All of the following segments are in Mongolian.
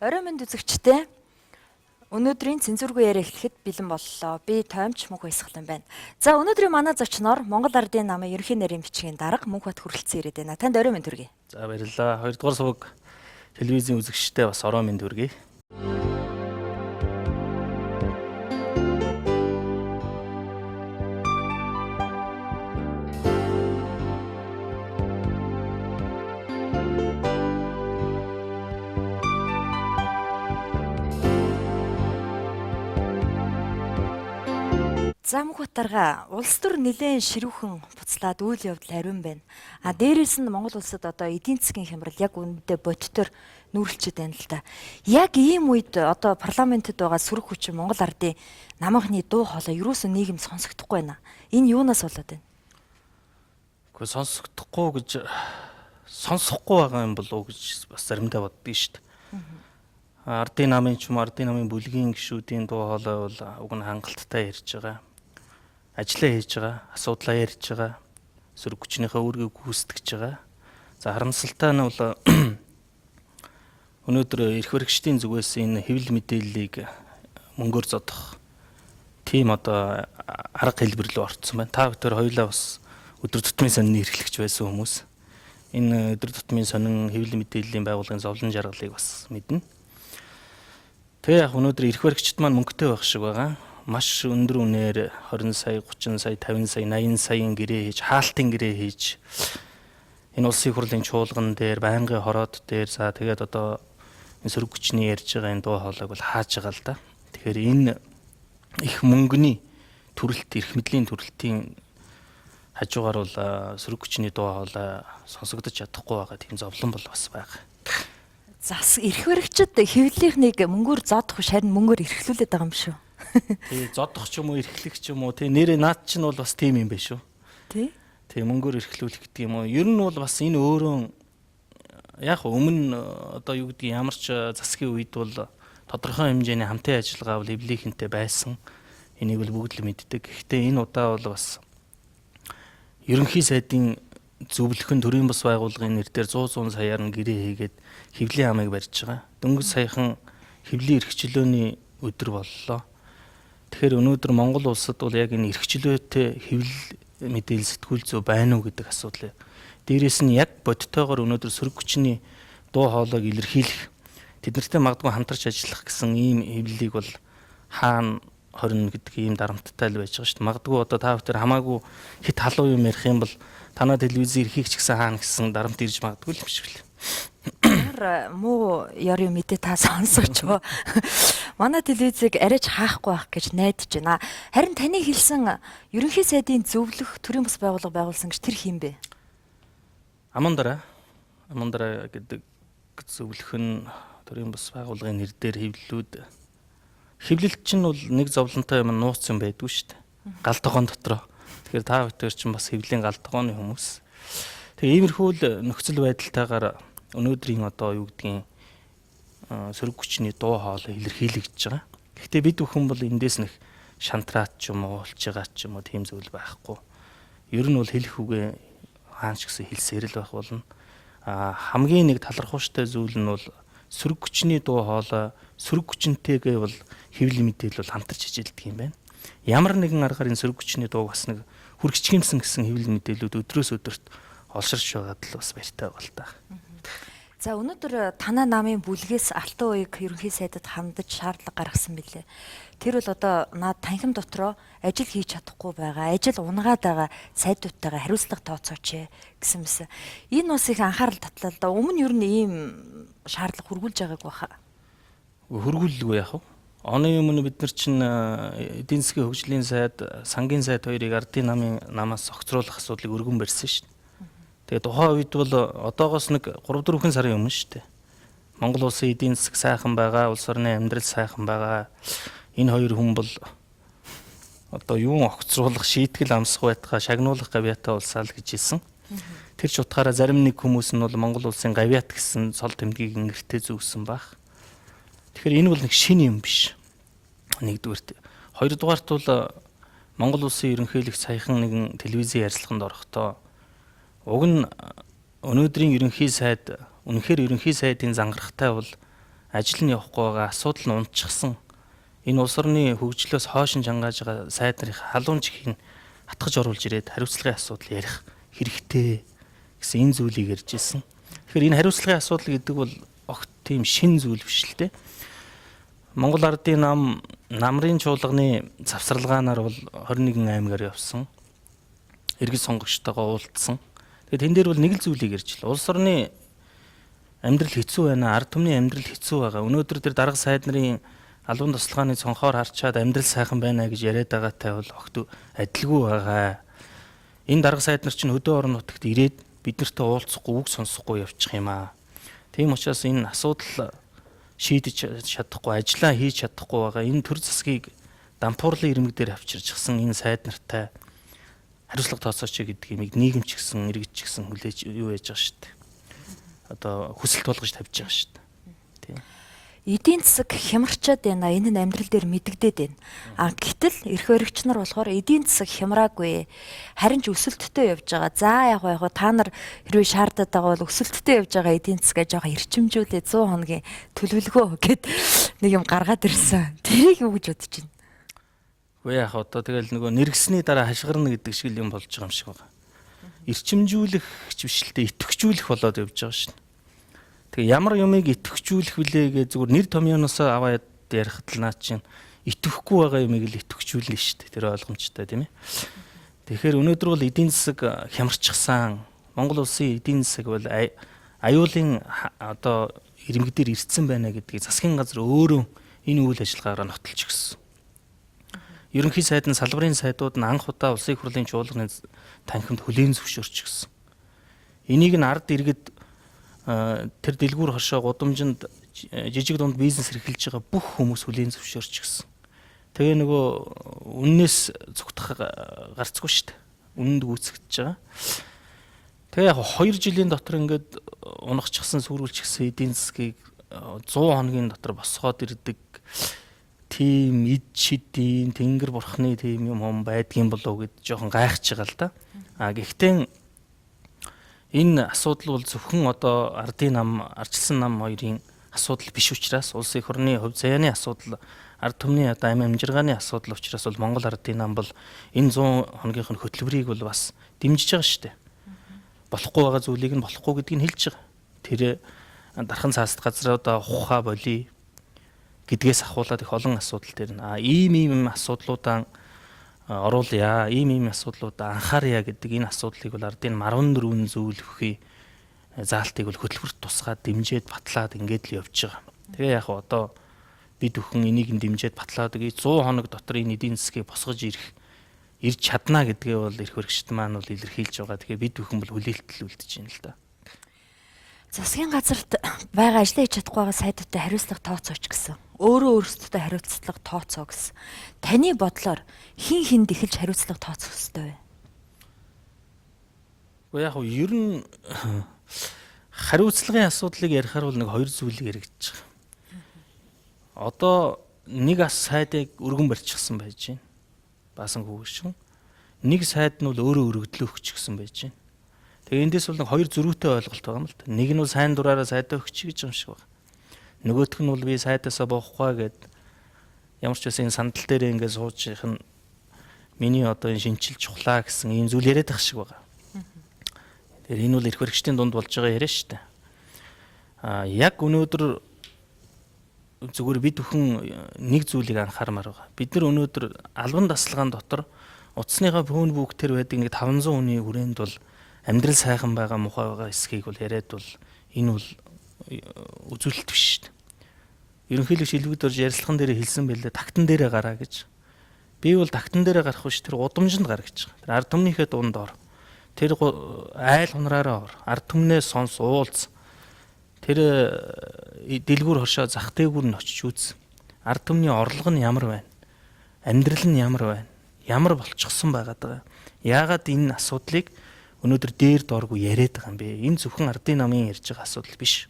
Орой мэнд үзэгчтэй өнөөдрийн цензургүй яриа эхлэхэд бэлэн боллоо. Би Тоймч Мөнх Баясгалан байна. За өнөөдрийн манай зочноор Монгол Ардын намын ерөнхий нарийн бичгийн дарга Мөнхбат хүрэлцэн ирээд байна. Танд орой мэнд хүргэе. За баярлалаа. Хоёрдугаар суваг телевизийн үзэгчтэй бас орой мэнд хүргэе. За Мөнхбат дарга, улс төр нэлээд ширүүхэн буцлаад үйл явдал ариун байна. А дээрээс нь Монгол улсад одоо эдийн засгийн хямрал яг үнэндээ бодитоор нүүрлчихэд байна л да. Яг ийм үед одоо парламентэд байгаа сөрөг хүчин Монгол Ардын намынхны дуу хоолой юусэн нийгэм сонсогдохгүй байна. Энэ юунаас болоод байна? Гэхдээ сонсогдохгүй гэж сонсохгүй байгаа юм болов уу гэж бас заримдаа боддгийг шүү дээ. Ардын намын ч юм уу, ардын намын бүлгийн гишүүдийн дуу хоолой бол уг нь хангалттай ярьж байгаа. Ажлаа хийж байгаа, асуудлаа ярьж байгаа, сөрөг хүчнийхээ үүргийг гүйцэтгэж байгаа. За харамсалтай нь бол өнөөдөр эрх баригчдын зүгээс энэ хэвлэл мэдээллийг мөнгөөр зодох тийм одоо арга хэлбэр рүү орцсон байна. Та бүхэн хоёулаа бас өдөр тутмын сонины эрхлэгч байсан хүмүүс. Энэ өдөр тутмын сонин хэвлэл мэдээллийн байгууллагын зовлон жаргалыг бас мэднэ. Тэгээ яг өнөөдөр эрх баригчид маань мөнгөтэй байх шиг байгаа. Маш өндөр үнээр 20 сая, 30 сая, 50 сая, 80 саяын гэрээ хийж, хаалтын гэрээ хийж энэ улсын хурлын чуулган дээр, байнгын хороод дээр за тэгээд одоо энэ сөрөг хүчний ярьж байгаа энэ дуу хоолойг бол хааж байгаа л да. Тэгэхээр энэ их мөнгөний төрөлт, эрх мэдлийн төрөлтийн хажуугаар бол сөрөг хүчний дуу хоолой сонсогдож чадахгүй байгаа тийм зовлон бол бас байгаа. Зас эрх баригчид хэвлэлийнхнийг мөнгөөр зодох биш харин мөнгөөр эрхлүүлээд байгаа юм шүү. Тий, зодох ч юм уу, эрхлэх ч юм уу, тий нэрээ наад чинь бол бас тийм юм байна шүү. Тий. Тий, мөнгөөр эрхлүүлэх гэдэг юм уу. Ер нь бол бас энэ өөрөө яг өмнө одоо юу гэдгийг ямар ч засгийн үед бол тодорхой хэмжээний хамтын ажиллагаа бол хэвлэлийнхэнтэй байсан. Энийг бол бүгд л мэддэг. Гэхдээ энэ удаа бол бас ерөнхий сайдын зөвлөх нь төрийн бус байгууллагын нэр дээр 100 саяар нь гэрээ хийгээд хэвлэлийн амыг барьж байгаа. Дөнгөж саяхан хэвлэлийн эрх чөлөөний өдөр боллоо. Тэгэхээр өнөөдөр Монгол улсад бол яг энэ эрх чөлөөтэй хэвлэл мэдээлэл сэтгүүл зүй байна уу гэдэг асуудал. Дээрээс нь яг бодтойгоор өнөөдөр сөрөг хүчний дуу хоолойг илэрхийлэх, тэднэртэй магадгүй хамтарч ажиллах гэсэн ийм хэвлэлийг бол хаана хорно гэдэг ийм дарамттай л байж байгаа шүү дээ. Магадгүй одоо та бүхэн хамаагүй хит халуун юм ярих юм бол танаа телевизийн эрхийг ч гэсэн хаана гэсэн дарамт ирж магадгүй л юм шиг л. Ямар муу ёрын мэдээ та сонсооч юу. Манай телевизийг арайч хаахгүй байх гэж найдаж байна. Харин таны хэлсэн ерөнхий сайдын зөвлөх төрийн бас байгууллага байгуулсан гэж тэр хин бэ? Амандараа гэдэг зөвлөх нь төрийн бас байгууллагын нэр дээр хэвлэлүүд хэвлэлт чинь бол нэг зовлонтой юм нууц юм байдгүй шүү дээ. Гал тогоон дотроо. Тэгэхээр та бүхэн чинь бас хэвлэлийн гал тогооны хүмүүс. Тэгээ иймэрхүү л нөхцөл байдалтайгаар өнөөдрийн одоо юу гэдгийг сөрөг хүчний дуу хоолой илэрхийлэгдэж байгаа. Гэхдээ бид бүхэн бол эндээс нэг шантраат ч юм уу, улж байгаа ч юм уу тийм зүйл байхгүй. Ер нь бол хэлэх үгээ хаан ч гэсэн хэлсээр л байх болно. А хамгийн нэг талархууштай зүйл нь бол сөрөг хүчний дуу хоолой сөрөг хүчнтэйгээ бол хэвлэл мэдээлэл бол хамтарч хичээлдэг юм байна. Ямар нэгэн аргаар энэ сөрөг хүчний дууг бас нэг хүргэчихимсэн гэсэн хэвлэл мэдээлүүд өдрөөс өдөрт олширч байгаад л бас баяртай байгаа л та. За өнөөдөр танаа намын бүлгээс алтан уяг ерөнхий сайдад хандаж шаардлага гаргасан билээ. Тэр бол одоо наад танхим дотроо ажил хийж чадахгүй байгаа, ажил унгаад байгаа сайдуудтайгаа хариуцлага тооцооч гэсэн мэсэн. Энэ бас их анхаарал татлаа л да. Өмнө ер нь ийм шаардлага хүргүүлж байгаагүй хаа. Хөргүүллгүй яах вэ? Оны өмнө бид нар чинь эдийн засгийн хөгжлийн сайд, сангийн сайд хоёрыг ардын намын намаас зохицруулах асуудлыг өргөн барьсан шүү дээ. Тэгээ тухайн үед бол одоогоос нэг 3-4 сарын өмнө шүү дээ. Монгол улсын эдийн засаг сайхан байгаа, улс орны амьдрал сайхан байгаа. Энэ хоёр хүн бол одоо юун огцруулах, шийтгэл амсах байтугай шагнуулах гавьяатай улсаа л гэж хэлсэн. Тэр ч утгаараа зарим нэг хүмүүс нь бол Монгол улсын гавьяат гэсэн цол тэмдгийг ингэртээ зүүсэн байх. Тэгэхээр энэ бол нэг шинэ юм биш. Нэгдүгээрт. Хоёрдугаарт бол Монгол улсын ерөнхийлөгч саяхан нэгэн телевизийн ярилцлаганд орохдоо уг нь өнөөдрийн ерөнхий сайд үнэхээр ерөнхий сайдын зангарахтай бол Ажил нь явахгүй байгаа, асуудал нь унтчихсан. Энэ улс орны хөгжлөөс хойш нь чангааж байгаа сайд нарын халуун чихийг атгаж оруулж ирээд хариуцлагын асуудал ярих хэрэгтэй гэсэн энэ зүйлийг ярьж ирсэн. Тэгэхээр энэ хариуцлагын асуудал гэдэг бол огт тийм шин зүйл биш л дээ. Монгол Ардын нам намрын чуулганы завсарлагаанаар бол 21 аймгаар явсан. Иргэд сонгогчтойгоо уулзсан. Тэгээд тэн дээр бол нэг л зүйлийг ярьж л. Улс орны амьдрал хэцүү байна, ард түмний амьдрал хэцүү байгаа. Өнөөдөр тэр дарга сайд нарын албан тусалгааны цонхоор харчаад амьдрал сайхан байна гэж яриад байгаатай бол огт адилгүй байгаа. Энэ дарга сайд нар чинь хөдөө орон нутагт ирээд бид нартай уулзахгүй, үг сонсохгүй явчих юм аа. Тийм учраас энэ асуудал шийдэж чадахгүй, ажиллаа хийж чадахгүй байгаа. Энэ төр засгийг дампуурлын ирмэг дээр авчирчихсан энэ сайд нартай хариуцлага тооцооч гэдэг юмыг нийгэм ч гэсэн, иргэд ч гэсэн хүлээж юу яаж байгаа шүү дээ. Одоо хүсэлт болгож тавьж байгаа шүү дээ. Тийм. Эдийн засаг хямарчаад байна. Энэ нь амьдрал дээр мэдэгдээд байна. А гэтэл эрх баригч нар болохоор эдийн засаг хямраагүй. Харин ч өсөлттэй явж байгаа. За яг яг та нар хэрвээ шаардаад байгаа бол өсөлттэй явж байгаа эдийн засгаа жоохон эрчимжүүлээ 100 хоногийн төлөвлөгөө гэд нэг юм гаргаад ирсэн. Тэрийг юу гэж бодож байна? Үгүй яг одоо тэгэл нөгөө нэргсний дараа хашгирна гэдэг шиг л юм болж байгаа юм шиг байна. Эрчимжүүлэх ч биш л дээ, итгэвчүүлэх болоод явж байгаа шин. Тэгээ ямар юмыг итгэвчүүлэх вүлээ гэж зүгээр нэр томьёоноос аваад ярихад л наа чинь итгэхгүй байгаа юмыг л итгэвчүүлнэ шүү дээ. Тэр ойлгомжтой тийм ээ. Тэгэхээр өнөөдөр бол эдийн засаг хямарчихсан. Монгол улсын эдийн засаг бол аюулын одоо ирмэг дээр ирсэн байна гэдгийг засгийн газар өөрөө энэ үйл ажиллагаагаар нотолж өгсөн. Ерөнхий сайд нь салбарын сайдууд нь анх удаа улсын их хурлын чуулганы танхимд хүлээн зөвшөөрч гисэн. Энийг нь ард иргэд тэр дэлгүүр хоршоо гудамжинд жижиг дунд бизнес эрхэлж байгаа бүх хүмүүс хүлээн зөвшөөрч гисэн. Тэгээ нөгөө үннээс зүгтах гарцгүй шүү дээ. Үнэнд гүйцэгдэж байгаа. Тэгээ яг 2 жилийн дотор ингээд унахчихсан сүрүүлчихсэн эдийн засгийг 100 хоногийн дотор босгоод ирдэг тийм эд шидийн тэнгэр бурхны тийм юм хом байдгийн болов гэд жоохон гайхаж байгаа л да. А гэхдээ энэ асуудал бол зөвхөн одоо ардын нам, ардчилсан нам хоёрын асуудал биш учраас улс их орны хувь заяаны асуудал, ард түмний одоо амь амжиргааны асуудал учраас бол Монгол ардын нам бол энэ 100 хоногийнх нь хөтөлбөрийг бол бас дэмжиж байгаа шүү дээ. Болохгүй байгаа зүйлийг нь болохгүй гэдгийг нь хэлж байгаа. Тэр дархан цааст газруудаа ухаа болий гэдгээс ахуулаад их олон асуудал тэр нь ийм ийм асуудлуудаа оруулъя, ийм ийм асуудлуудаа анхаарья гэдэг энэ асуудлыг бол ардын 14 зөвлөхий заалтыг бол хөтөлбөрт тусгаад дэмжиж батлаад ингээд л явж байгаа. Тэгээ яг одоо бид бүхэн энийг нь дэмжиж батлаад 100 хоног дотор энэ эдийн засгийг босгож ирж чадна гэдгээ бол эрх баригчид маань бол илэрхийлж байгаа. Тэгэхээр бид бүхэн бол хүлээлтэл үлдэж байна л да. Засгийн газарт байгаа ажлаа хийж чадахгүй байгаа сайдуудтай хариуцлага тооцооч гэсэн. Өөрөө өөрсдөө хариуцлага тооцоо гэсэн. Таны бодлоор хин хинд эхэлж хариуцлага тооцох ёстой вэ? Гэхдээ яг ер нь хариуцлагын асуудлыг ярихаар бол нэг хоёр зүйлийг яригдчих. Одоо нэг ас сайдыг өргөн барьчихсан байж байна. Баасан хүүгшин. Нэг сайд нь бол өөрөө өргөдлөө өгчихсэн байж байна. Тэгээ эндээс бол нэг хоёр зөрүүтэй ойлголт байгаа юм л та. Нэг нь бол сайн дураараа сайдаа өгчих гэж юм шиг байна. Нөгөөх нь бол би сайдаасаа буухгүй гэд ямар ч байсан энэ сандал дээр ингээд сууж их нь миний одоо энэ шинчил чухлаа гэсэн ийм зүйл яриад байх шиг байгаа. Тэгэхээр энэ бол эрх баригчдын дунд болж байгаа яриа шүү дээ. А яг өнөөдөр зүгээр бид бүхэн нэг зүйлийг анхаармаар байгаа. Бид нар өнөөдөр албан тасалгаан дотор утасныхаа фон бүктэр байдаг нэг 500 хүний хүрээнд бол амьдрал сайхан байгаа, мухай байгаа эсхийг бол яриад бол энэ бол үзүүлэлт биш шүү дээ. Ерөнхийлөгч илбэгд орж ярилцлаган дээр хэлсэн байлээ, тагтан дээрээ гараа гэж. Би бол тагтан дээрээ гарах биш, тэр гудамжинд гар гэж байгаа. Тэр ард түмнийхээ дунд ор. Тэр айл хунраараа ор. Ард түмнээ сонс, уулз. Тэр дэлгүүр хоршоо зах дээгүүр нь очиж үз. Ард түмний орлого нь ямар байна? Амьдрал нь ямар байна? Ямар болчихсон байгаад байгаа? Яагаад энэ асуудлыг өнөөдөр дээр дооргүй яриад байгаа юм бэ? Энэ зөвхөн ардын намын ярьж байгаа асуудал биш.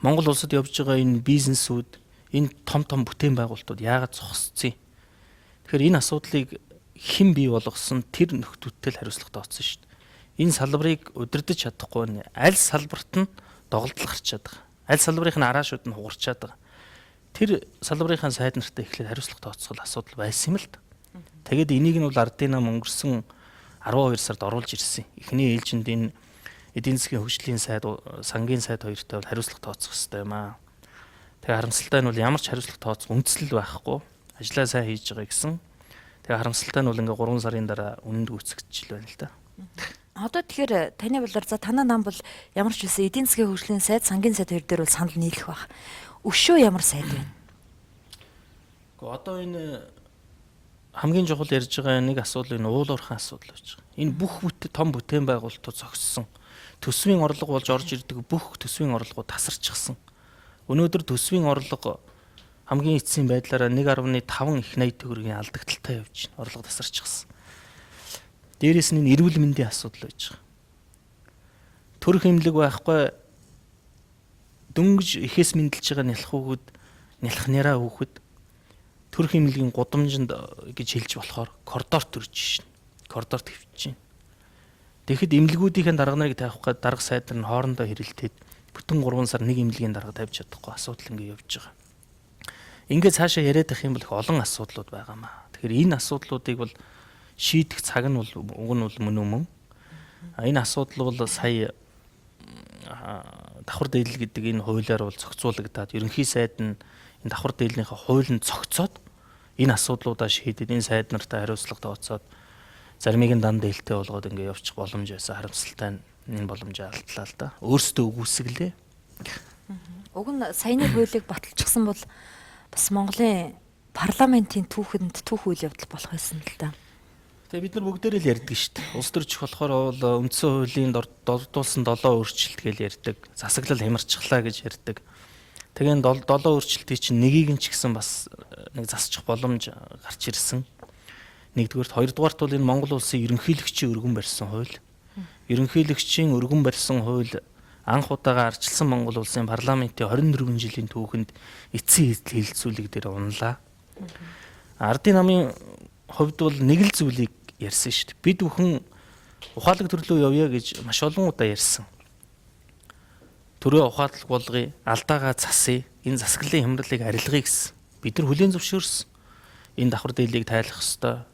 Монгол улсад явж байгаа энэ бизнесүүд, энэ том том бүтээн байгуулалтууд яагаад зогсцсон юм? Тэгэхээр энэ асуудлыг хэн бий болгосон тэр нөхдүүдтэй л хариуцлага тооцсон шүү дээ. Энэ салбарыг удирдах чадахгүй нь аль салбарт нь доголдол гарчаад байгаа. Аль салбарын нь араашууд нь хугарчаад байгаа. Тэр салбарынхаа сайд нартай эхлээд хариуцлага тооцоол асуудал байсан юм л да. Тэгээд энийг нь бол ардын нам өнгөрсөн 12 сард оруулж ирсэн. Эхний ээлжинд энэ эдийн засгийн хөгжлийн сайд, сангийн сайд хоёртой бол хариуцлага тооцох хэрэгтэй юм аа. Тэгээ харамсалтай нь бол ямар ч хариуцлага тооцох үндслэл байхгүй. Ажлаа сайн хийж байгаа гэсэн. Тэгээ харамсалтай нь бол ингээ 3 сарын дараа үнэнд гүйцэгдчихэл байна л да. Одоо тэгэхээр таны бодлоор за танаа нам бол ямар ч үсэн эдийн засгийн хөгжлийн сайд, сангийн сайд хоёр дээр бол санал нийлэх байх. Өшөө ямар сайд вэ? Гэхдээ одоо энэ хамгийн чухал ярьж байгаа нэг асуудал энэ уул уурхайн асуудал байж байгаа. Энэ бүх том бүтээн байгуулалтууд зогссон. Төсвийн орлого болж орж ирдэг бүх төсвийн орлогоо тасарчихсан. Өнөөдөр төсвийн орлого хамгийн эцсийн байдлаараа 1.5 их 80 төгрөгийн алдагдaltaй явж байна. Орлого тасарчихсан. Дээрээс нь энэ эрүүл мэндийн асуудал байж байгаа. Төрөх эмнэлэг байхгүй, дөнгөж эхээс мэндэлж байгаа нялх хүүхэд, нялх няраа хүүхэд төрөх эмнэлгийн гудамжинд гэж хэлж болохоор коридорт төрж шин. Коридорт хөвч шин. Тэгэхэд эмнэлгүүдийн дарга нарыг тавих гээд дарга сайд нар нь хоорондоо хэрэлтээд бүтэн 3 сар нэг эмнэлгийн дарга тавьж чадахгүй асуудал ингэ явж байгаа. Ингээд цаашаа яриад байх юм бол их олон асуудлууд байгаамаа. Тэгэхээр энэ асуудлуудыг бол шийдэх цаг нь бол уг нь бол мөн өмнө. Энэ асуудал бол сая давхар дээлэл гэдэг энэ хуулиар бол зохицуулагдаад ерөнхий сайд нь энэ давхар дээлнийхээ хуулинд зохицоод энэ асуудлуудаа шийдээд энэ сайд нартай хариуцлага тооцоод заримыг нь дан дээлтэй болгоод ингээ явчих боломж байсан. Харамсалтай нь энэ боломжоо алдлаа л да. Өөрсдөө үгүйсгэлээ. Уг нь саяны хуулийг баталчихсан бол бас Монголын парламентын түүхэнд түүх үйл явдал болох байсан л да. Тэгээ бид нар бүгдээрээ л ярьдаг шүү дээ. Улс төрчих болохоор бол үндсэн хуулийн дурдуулсан 7 өөрчлөлт гэж ярьдаг. Засаглал хямарчихлаа гэж ярьдаг. Тэгээ энэ 7 өөрчлөлтийг чинь нэгийг нь ч гэсэн бас нэг засчих боломж гарч ирсэн. Нэгдүгээрт, хоёрдугаарт бол энэ Монгол улсын ерөнхийлөгчийн өргөн барьсан хууль. Ерөнхийлөгчийн өргөн барьсан хууль анх удаага арчилсан Монгол улсын парламентын 24 жилийн түүхэнд эцсийн хэлэлцүүлэг дээр унлаа. Ардын намын хувьд бол нэг л зүйлийг ярьсан шүү дээ. Бид бүхэн ухаалаг төрлөө явъя гэж маш олон удаа ярьсан. Төрөө ухаалаг болгоё, алдаагаа засъя, энэ засаглалын хямралыг арилгая гэсэн. Бид нар хүлээн зөвшөөрсөн. Энэ давхар дээлийг тайлах ёстой.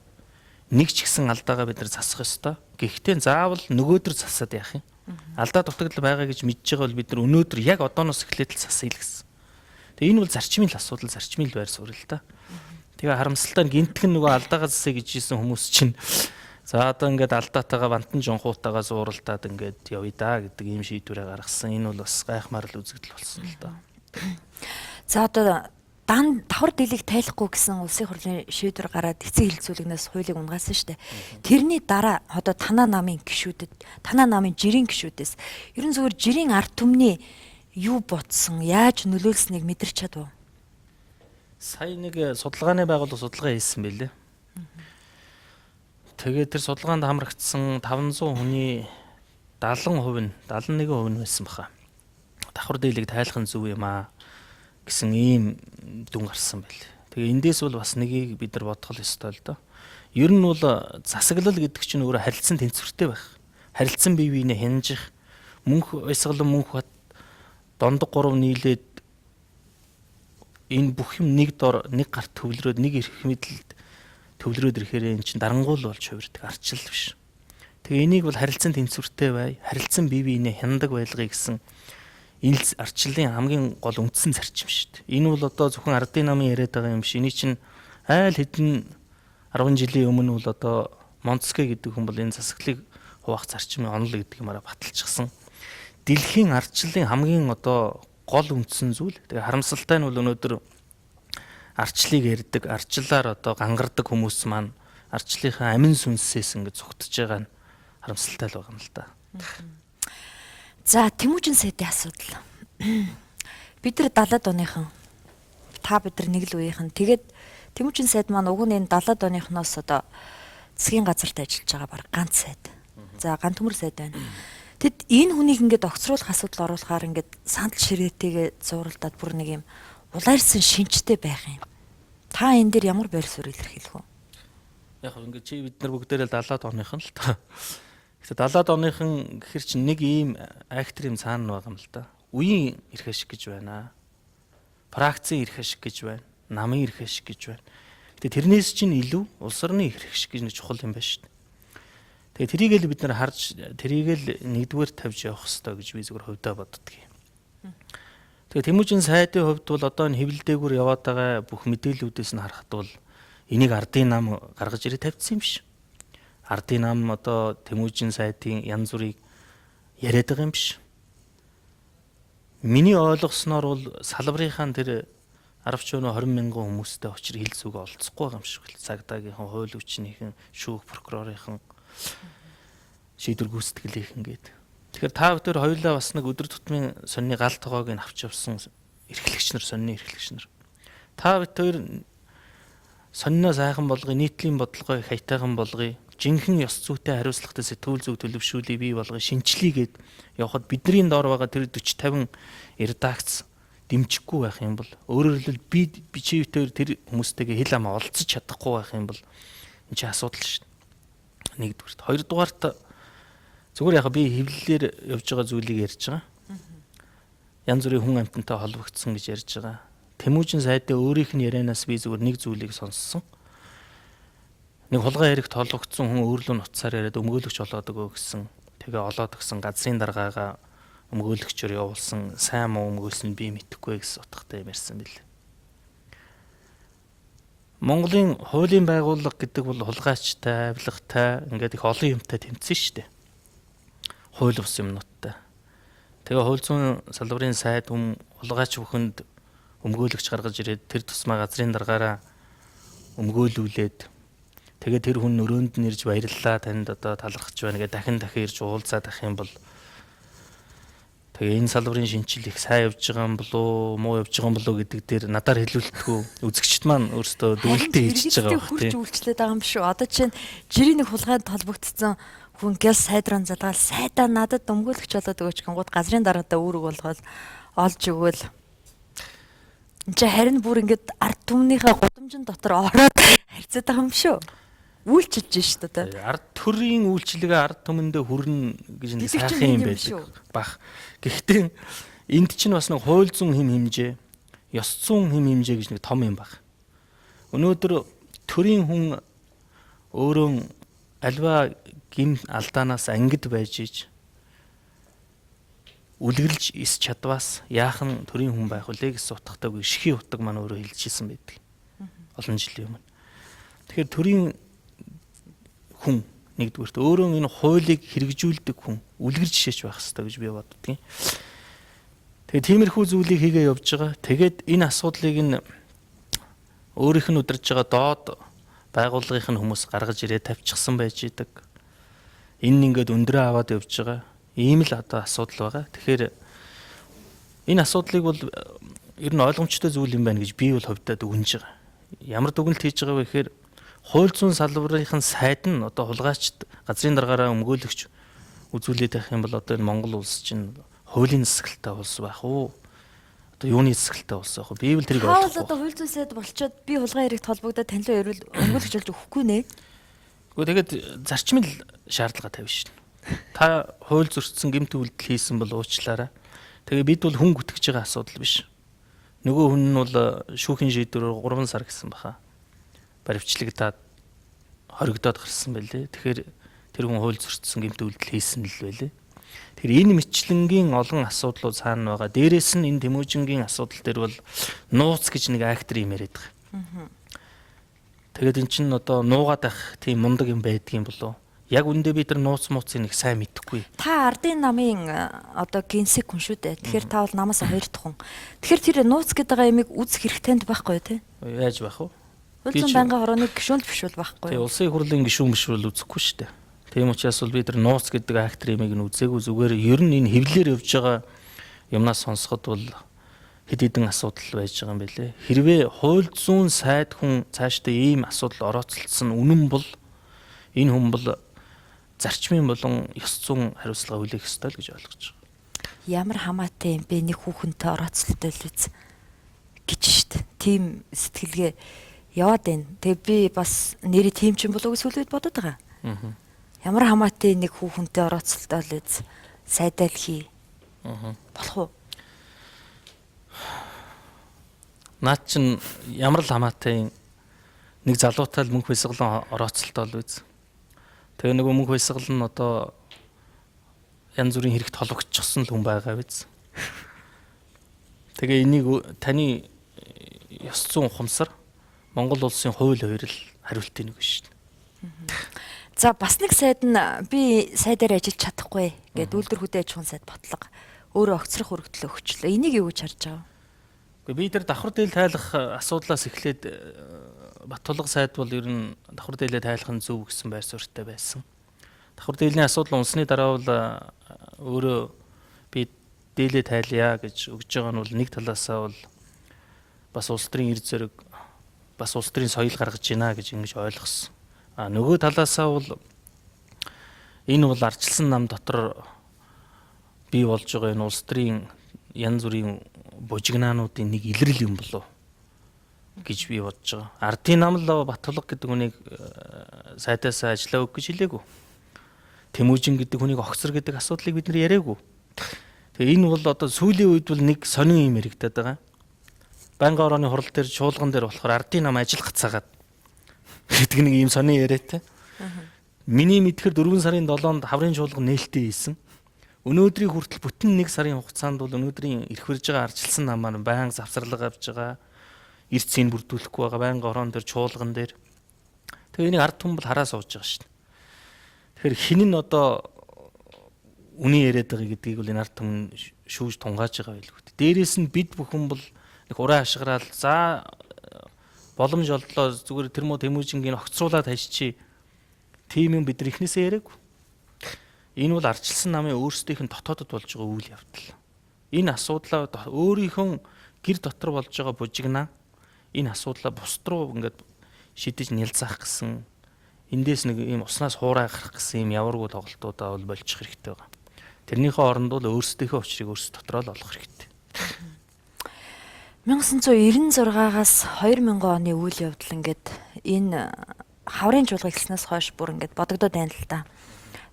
Нэг ч гэсэн алдаагаа бид нар засах ёстой. Гэхдээ заавал нөгөөдөр засаад яах юм? Алдаа дутагдал байгаа гэж мэдж байгаа бол бид нар өнөөдөр яг одооноос эхлээд л засъя л гэсэн. Тэгээ энэ бол зарчмын л асуудал, зарчмын л байр суурь л да. Тэгээ харамсалтай нь гинтгэн нөгөө алдаагаа засъя гэж хэлсэн хүмүүс чинь за одоо ингээд алдаатайгаа бантан жонхуутайгаа зууралдаад ингээд явъя да гэдэг ийм шийдвэрээ гаргасан. Энэ бол бас гайхмаар л үзэгдэл болсон л да. За одоо дан давхар дийлийг тайлахгүй гэсэн улсын хурлын шийдвэр гараад эцэг хэлэлцүүлэгнээс хуулийг унагаасан шүү дээ. Тэрний дараа одоо танаа намын гишүүдэд, танаа намын жирийн гишүүдээс ерөн зүгээр жирийн ард түмний юу бодсон, яаж нөлөөлснийг мэдэрч чадв уу? Сая нэг судалгааны байгууллага судалгаа хийсэн байлээ. Тэгээд тэр судалгаанд хамрагдсан 500 хүний 70% нь 71% нь байсан баха. Давхар дийлийг тайлах нь зөв юм аа гэсэн ийм дүн гарсан байл. Тэгээ эндээс бол бас нэгийг бид нар бодох л ёстой л доо. Ер нь бол засаглал гэдэг чинь өөрөө харилцан тэнцвэртэй байх. Харилцан бие биенээ хянжих, мөнх баясгалан мөнх бат дондог гурав нийлээд энэ бүх юм нэг дор нэг гарт төвлөрөөд нэг эрх мэдэлд төвлөрөөд ирэхээр энэ чинь дарангуул болж хувирдаг арчил биш. Тэгээ энийг бол харилцан тэнцвэртэй бай, харилцан бие биенээ хяндаг байлгыг гэсэн энэ арчлалын хамгийн гол үндсэн зарчим шүү дээ. Энэ бол одоо зөвхөн ардын намын яриад байгаа юм биш. Эний чинь айл хэдэн 10 жилийн өмнө бол одоо Монтеске гэдэг хүн бол энэ засаглалыг хуваах зарчмын онол гэдэг юмараа баталчихсан. Дэлхийн ардчлалын хамгийн одоо гол үндсэн зүйл. Тэгээ харамсалтай нь бол өнөөдөр ардчлалыг ярьдаг, ардчлалаар одоо гангардаг хүмүүс маань ардчлалынхаа амин сүнсээс ингэ зүгтж байгаа нь харамсалтай л байгаа юм л да. За, Тэмүүжин сайдын асуудал. Бид нар 70-аад оныхан, та бид нар нэг л үеийнхэн. Тэгээд Тэмүүжин сайд маань уг нь энэ 70-аад оныхноос одоо засгийн газарт ажиллаж байгаа баг ганц сайд. За, ган төмөр сайд байна. Тэд энэ хүнийг ингээд огцруулах асуудал оруулахаар ингээд сандал ширээтэйгээ зууралдаад бүр нэг юм улайрсан шинжтэй байх юм. Та энэ дээр ямар байр суурь илэрхийлэх вэ? Яг ингээд чи бид нар бүгдээрээ 70-аад оныхан л та. Гэхдээ 70-аад оныхан гэхэр чинь нэг ийм актер юм цаана байгаа юм л да. Үеийн эрх ашиг гэж байна. Фракцийн эрх ашиг гэж байна. Намын эрх ашиг гэж байна. Гэтэ тэрнээс чинь илүү улс орны эрх ашиг гэж нэг чухал юм байна шүү дээ. Тэгээ тэрийг л бид нар харж, тэрийг л нэгдүгээр тавьж явах хэрэгтэй гэж би зүгээр хувьдаа боддөг юм. Тэгээ Тэмүүжин сайдын хувьд бол одоо энэ хэвлэлдээгүүр яваад байгаа бүх мэдээллүүдээс нь харахад бол энийг ардын нам гаргаж ирээ тавьчихсан юм биш. Ардын нам одоо Тэмүүжин сайдын янз бүрийг яриад байгаа юм биш. Миний ойлгосноор бол салбарынхаа тэр 10 ч 20 мянган хүмүүстэй учир хил зүг олцохгүй байгаа юм шиг л. Цагдаагийнхан, хууль хүчнийхэн, шүүх прокурорынхан, шийдвэр гүйцэтгэлийнхэн гээд. Тэгэхээр та бүхэн хоёулаа бас нэг өдөр тутмын сонины гал тогоог нь авч явсан эрхлэгч нар, сонины эрхлэгч нар. Та бүхэн хоёр сонино сайхан болгоё, нийтлийн бодлогоо их аятайхан болгоё, жинхэнэ ёс зүйтэй хариуцлагатай сэтгүүл зүйг төлөвшүүлээ бий болгоё, шинчлэе гэд явхад бидний доор байгаа тэр 40 50 редакц дэмжихгүй байх юм бол, өөрөөр хэлбэл би чи хоёр тэр хүмүүстэйгээ хэл амаа олцож чадахгүй байх юм бол энэ чинь асуудал шүү дээ. Нэгдүгээрт. Хоёрдугаарт зүгээр яг би хэвлэлээр явж байгаа зүйлийг ярьж байгаа. Янз бүрийн хүн амьтантай холбогдсон гэж ярьж байгаа. Тэмүүжин сайдын өөрийнх нь ярианаас би зүгээр нэг зүйлийг сонссон. Нэг хулгай хэрэгт холбогдсон хүн өөрлөө нуцаар яриад өмгөөлөгч олоод өгөө гэсэн. Тэгээ олоод өгсөн газрын даргаагаа өмгөөлөгчөөр явуулсан, сайн муу өмгөөлсөн би мэдэхгүй гэсэн утгатай юм ярьсан бил. Монголын хуулийн байгууллага гэдэг бол хулгайчтай, авилгатай, ингээд их олон юмтай тэмцэн шүү дээ. Хууль бус юмнуудтай. Тэгээ хууль зүйн салбарын сайд хүм хулгайч бүхэнд өмгөөлөгч гаргаж ирээд тэр тусмаа газрын даргаараа өмгөөлүүлээд тэгээ тэр хүн өрөөнд нь ирж баярлалаа, танд одоо талархаж байна гэж дахин дахин ирж уулзаад ах юм бол тэгээ энэ салбарын шинжил их сайн явж байгаа юм болоо, муу явж байгаа юм болоо гэдэг дээр надаар хэлүүлэлтгүй үзэгчд маань өөрсдөө дүгэлтээ хийж байгаа байх тийм. Хурж үйлчлээд байгаа юм шүү. Одоо чинь жирийн нэг хулгайд холбогдсон хүн гял сайдран залгаал сайдаа надад өмгөөлөгч болоод өгөөч гингууд газрын даргаадаа үүрэг болгоод олж өгөөл. Энд чи харин бүр ингээд ард түмнийхээ гудамжин дотор ороод харьцаад байгаа юм шүү. Үйлчилж шүү дээ. Ард төрийн үйлчилгээ ард түмэндээ хүрнэ гэж нэг сайхан юм байдаг бах. Гэхдээ энд чинь бас нэг хууль зүйн хэм хэмжээ, ёс зүйн хэм хэмжээ гэж нэг том юм баг. Өнөөдөр төрийн хүн өөрөө альва гим алдаанаас ангид байж иж үлгэрлж эс чадваас яахан төрийн хүн байх вүлээ гэсэн утгатай шихийн утга маань өөрөө хэлж ирсэн байдаг. Олон жилийн өмнө. Тэгэхээр төрийн хүн нэгдүгüрт өөрөө энэ хуулийг хэрэгжүүлдэг хүн үлгэр жишээч байх ёстой гэж би боддгийн. Тэгээ тиймэрхүү зүйлийг хийгээ явж байгаа. Тэгээд энэ асуудлыг нь өөрийнх нь удирж байгаа доод байгууллагын хүмүүс гаргаж ирээд тавьчихсан байж идэг. Энэ ингээд өндрөө аваад явж байгаа. Ийм л одоо асуудал байгаа. Тэгэхээр энэ асуудлыг бол ер нь ойлгомжтой зүйл юм байна гэж би бол хувьдаа дүгнэж байгаа. Ямар дүгнэлт хийж байгаа вэ гэхээр хууль зүйн салбарын сайд нь одоо хулгайчд газрын даргаараа өмгөөлөгч үзүүлээд байх юм бол одоо энэ Монгол улс чинь хуулийн засаглалтай улс байх уу? Одоо юуны засаглалтай улс байх вэ? Би бол тэрийг ойлгохгүй. Одоо хууль зүйн сайд болчоод би хулгай хэрэгт холбогдоод тань руу ирвэл өмгөөлөгч болж өгөхгүй нэ. Гэхдээ тэгээд зарчмын шаардлага тавина шин. Та хууль зөрчсөн гэмт үйлдэл хийсэн бол уучлаарай. Тэгээ бид бол хүн гүтгэж байгаа асуудал биш. Нөгөө хүн нь бол шүүхийн шийдвэрээр 3 сар гэсэн баха. Баривчлагдаад хоригдоод гарсан байлээ. Тэгэхээр тэр хүн хууль зөрчсөн гэмт үйлдэл хийсэн л байлээ. Тэгэхээр энэ мэтчлэнгийн олон асуудлууд цаана байгаа. Дээрээс нь энэ Тэмүүжингийн асуудал дээр бол нууц гэж нэг актер юм яриад байгаа. Тэгээд эн чинь одоо нуугаад байх тийм мундаг юм байдгийн болов. Яг үндэ би тэр нууц мууцыг нэг сайн мэдэхгүй. Та ардын намын одоо генсек хүн шүү дээ. Тэгэхээр та бол намаас хоёр дахь хүн. Тэгэхээр тэр нууц гэдэг байгаа ямиг үзэх хэрэг танд байхгүй тий? Яаж байх вэ? Хууль зүйн байнгын хорооны гишүүн биш бол байхгүй. Тий, улсын хурлын гишүүн биш бол үзэхгүй шүү дээ. Тийм учраас бол би тэр нууц гэдэг актер ямиг нь үзээгүй, зүгээр ер нь энэ хэвлэлээр явж байгаа юмнаас сонсоход бол хэд хэдэн асуудал байж байгаа юм байлээ. Хэрвээ хууль зүйн сайд хүн цаашдаа ийм асуудал орооцолдсон үнэн бол энэ хүн бол зарчмын болон ёс зүйн хариуцлага хүлээх ёстой л гэж ойлгож байгаа. Ямар хамаатай юм бэ нэг хүүхэнтэй орооцолтой л үз гэж штт. Тийм сэтгэлгээ яваад байна. Тэгээ би бас нэрээ тийм ч юм болов уу гэж сүүлийн үед бодод байгаа. Ямар хамаатай нэг хүүхэнтэй орооцолтой л үз сайдаал хий. Болох уу? Наад чин ямар л хамаатай нэг залуутай л мөнх баясгалан орооцолтой л үз. Тэгээ нөгөө мөнх баясгал нь одоо янз бүрийн хэрэгт холбогдчихсон л хүн байгаа биз. Тэгээ энийг таны ёс зүйн ухамсар Монгол улсын хууль хувирал хариултыг нэг шүү дээ. За бас нэг сайд нь би сайдаар ажиллаж чадахгүй гээд үйлдвэр хөдөө аж ахуйн сайд Батлага өөрөө огцрох өргөдлөө өгчлөө. Энийг юу гэж харж байгаа вэ? Би тэр давхар дээл тайлах асуудлаас эхлээд Батулга сайд бол ер нь давхар дээлээ тайлах нь зөв гэсэн байр суурьтай байсан. Давхар дээлийн асуудал унсны дараа бол өөрөө би дээлээ тайлъя гэж өгж байгаа нь бол нэг талаасаа бол бас улс төрийн эр зөрөг бас улс төрийн соёл гаргаж байна гэж ингэж ойлгосон. А нөгөө талаасаа бол энэ бол ардчилсан нам дотор бий болж байгаа энэ улс төрийн янз бүрийн бужигнаануудын нэг илрэл юм болов гэж би бодож байгаа. Ардын нам л Батулга гэдэг хүнийг сайдаасаа ажиллаа өг гэж хэлээгүй. Тэмүүжин гэдэг хүнийг огцор гэдэг асуудлыг бид нар яриаггүй. Тэгээ энэ бол одоо сүүлийн үед бол нэг сонин юм яригдаад байгаа. Байнгын орооны хурал дээр чуулган дээр болохоор ардын нам ажил гацаагаад гэдэг нэг юм сонин яриатай. Миний мэдхээр 4 сарын 7-нд хаврын чуулган нээлттэй хийсэн. Өнөөдрийн хүртэл бүтэн 1 сарын хугацаанд бол өнөөдрийн эрх барьж байгаа ардчилсан намаар байнга завсарлага авж байгаа. Эрт цэнийг бүрдүүлэхгүй байгаа байнгын ороон дээр чуулган дээр. Тэгээ энийг ард түмэн бол хараа сууж байгаа шүү дээ. Тэгэхээр хин нь одоо үнэн яриад байгаа гэдгийг бол энэ ард түмэн шүүж тунгааж байгаа байлгүй. Дээрээс нь бид бүхэн бол нэг ураа ашиграал за боломж олдлоо зүгээр тэр муу Тэмүүжингийн огцруулаад хайчи. Тийм юм бид нар эхнээсээ яриаггүй. Энэ бол ардчилсан намын өөрсдийнх нь дотоодод болж байгаа үйл явдал. Энэ асуудлаа өөрийнхөө гэр дотор болж байгаа бужигнаа энэ асуудлаа бусд руу ингээд шидэж нялзаах гэсэн эндээс нэг ийм уснаас хуурай гарах гэсэн ийм яваргүй тоглолтуудаа бол болчих хэрэгтэй байгаа. Тэрнийхээ оронд бол өөрсдийнхөө учрыг өөрсдөө дотроо л олох хэрэгтэй. 1996-аас 2000 оны үйл явдал ингээд энэ хаврын чуулга эхэлснээс хойш бүр ингээд бодогдоод байна л да.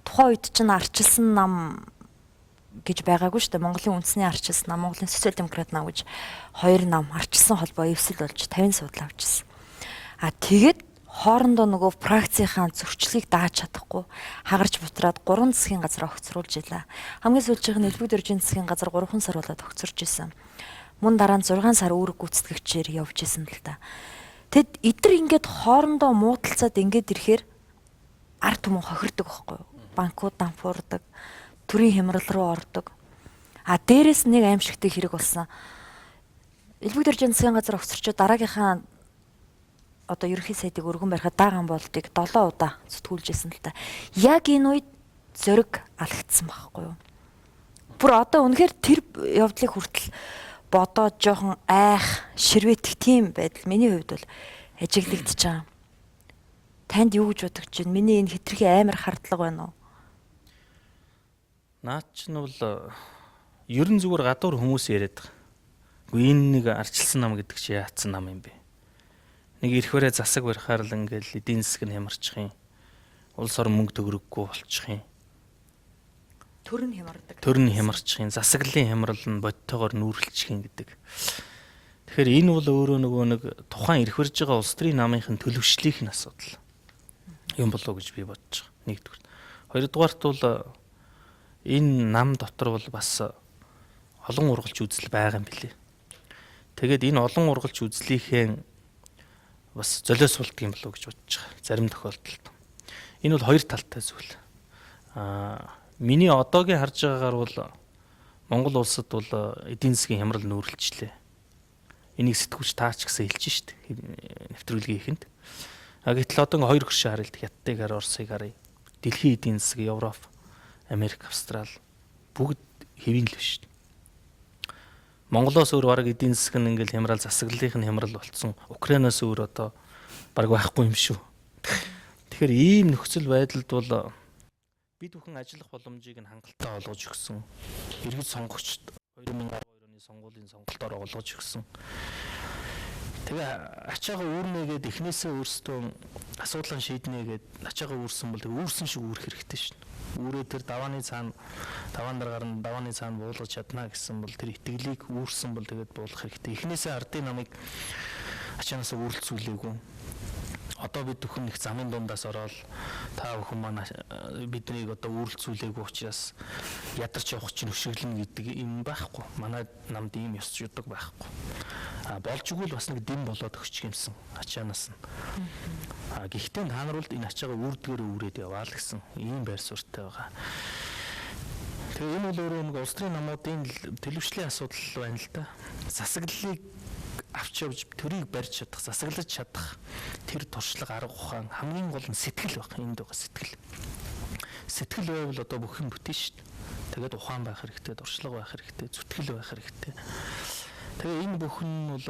Тухайн үед чинь ардчилсан нам гэж байгаагүй шүү дээ. Монголын үндэсний ардчилсан нам, Монголын социал демократ нам гэж хоёр нам ардчилсан холбоо эвсэл болж 50 судал авчихсан. А тэгээд хоорондоо нөгөө фракцийнхаа зөрчлийг дааж чадахгүй хагарч бутраад 3 засгийн газар огцруулж илаа. Хамгийн сүүлчийнх нь элбэг дөржин засгийн газар 3 сар болоод огцорч исэн. Мөн дараа нь 6 сар үүрэг гүйцэтгэгчээр явж исэн л да. Тэд эдэр ингээд хоорондоо муудалцаад ингээд ирэхээр ард түмэн хохирдог байхгүй юу? Банкуд дампуурдаг, төрийн хямрал руу ордог. А дээрэс нэг аимшигтэй хэрэг болсон. Элбэг дөржин засгийн газар огцорчоо дараагийнхаа одоо ерөнхий сайдыг өргөн барихад даагаан болдыг 7 удаа сэтгүүлж исэн л та. Яг энэ үед зориг алагдсан байхгүй юу? Бүр одоо үнэхээр тэр явдлыг хүртэл бодоод жоохон айх, ширвэтэх тийм байдал миний хувьд бол ажиглагдчихж байгаа. Танд юу гэж бодогч байна? Миний энэ хитрхи амар хардлага байна уу? Наад чинь бол ер нь зүгээр гадуур хүмүүс яриад байгаа. Үгүй энэ нэг ардчилсан нам гэдэг чи яатсан нам юм бэ? Нэг эрхвэрээ засаг барихаар л ингээл эдийн засаг нь хямарчих юм. Улс орон мөнгө төгрөггүй болчих юм. Төр нь хямардаг. Төр нь хямарчих юм. Засаглалын хямрал нь бодтойгоор нүүрлчих юм гэдэг. Тэгэхээр энэ бол өөрөө нөгөө нэг тухайн эрх барьж байгаа улс төрийн намынхын төлөвшлийнх нь асуудал юм болоо гэж би бодож байгаа. Нэгдүгээр. Хоёрдугаарт бол энэ нам дотор бол бас олон ургалч үзэл байгаа юм билээ. Тэгээд энэ олон ургалч үзлийнхээ бас золиос болдго юм болоо гэж бодож байгаа. Зарим тохиолдолд. Энэ бол хоёр талтай зүйл. Миний одоогийн харж байгаагаар бол Монгол улсад бол эдийн засгийн хямрал нүүрлэлчлээ. Энийг сэтгүүлч таач гэсэн хэлж шít нэвтрүүлгийн эхэнд. А гэтэл одоо ингээ хоёр хөршөө харъя л Хятадыг хар, Оросыг харъя. Дэлхийн эдийн засаг, Европ, Америк, Австрал бүгд хэвийн л биш. Монголоос өөр бараг эдийн засаг нь ингээл хямрал, засаглалынх нь хямрал болцсон. Украинаас өөр одоо бараг байхгүй юм шүү. Тэгэхээр ийм нөхцөл байдалд бол бид бүхэн ажиллах боломжийг нь хангалттай олгож өгсөн. Иргэд сонгогчд 2012 оны сонгуулийн сонголтоор олгож өгсөн. Тэгээ ачаагаа үүрнэ гээд эхнээсээ өөрсдөө асуудлаа шийднэ гээд ачаагаа үүрсэн бол тэгээ үүрсэн шиг үүрэх хэрэгтэй шин. Үүрээ тэр давааны цаана даваан дээр гарна, давааны цаана буулгаж чадна гэсэн бол тэр итгэлийг үүрсэн бол тэгээд буулгах хэрэгтэй. Эхнээсээ ардын намыг ачаанаас үүрэлцүүлээгүй. Одоо бид бүхэн их замын дундаас ороод та бүхэн маань биднийг одоо үүрэлцүүлээгүй учраас ядарч явах чинь өшөглөнө гэдэг юм байхгүй. Манай намд ийм ёс жудаг байхгүй. А болж игэл бас нэг дэм болоод өгчих юмсан ачаанаас нь. А гэхдээ та нар бол энэ ачаагаа үрдгээр үүрээд яваа л гэсэн ийм байр суурьтай байгаа. Тэгээ энэ бол өөрөө нэг улс төрийн намуудын төлөвшлийн асуудал байна л да. Засаглалыг авч явж төрийг барьж чадах, засаглаж чадах тэр туршлага, арга ухаан, хамгийн гол нь сэтгэл байх. Энд байгаа сэтгэл. Сэтгэл байвал одоо бүх юм бүтэн шүү дээ. Тэгээд ухаан байх хэрэгтэй, туршлага байх хэрэгтэй, зүтгэл байх хэрэгтэй. Тэгээ энэ бүхэн нь бол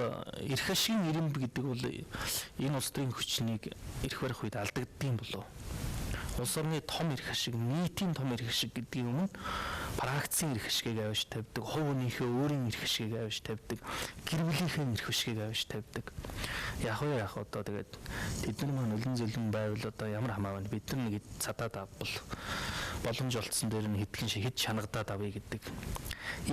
эрх ашигын ирэмб гэдэг бол энэ улс төрийн хүчнийг эрх барих үед алдагддсан болов. Улс орны том эрх ашиг, нийтийн том эрх ашиг гэдгийн өмнө пракцийн эрх ашигыг авч тавьдаг, хувь хүнийхээ өөрийн эрх ашигыг авч тавьдаг, гэр бүлийнхээ эрх ашигыг авч тавьдаг. Яг уу яг одоо тэгээд тэд нар маань үлэн зөлөн байвал одоо ямар хамаа байна. Бид нар нэг цадаад авбал боломж олдсон дээр нь хэдхэн шиг хэд шанагдаад авъя гэдэг.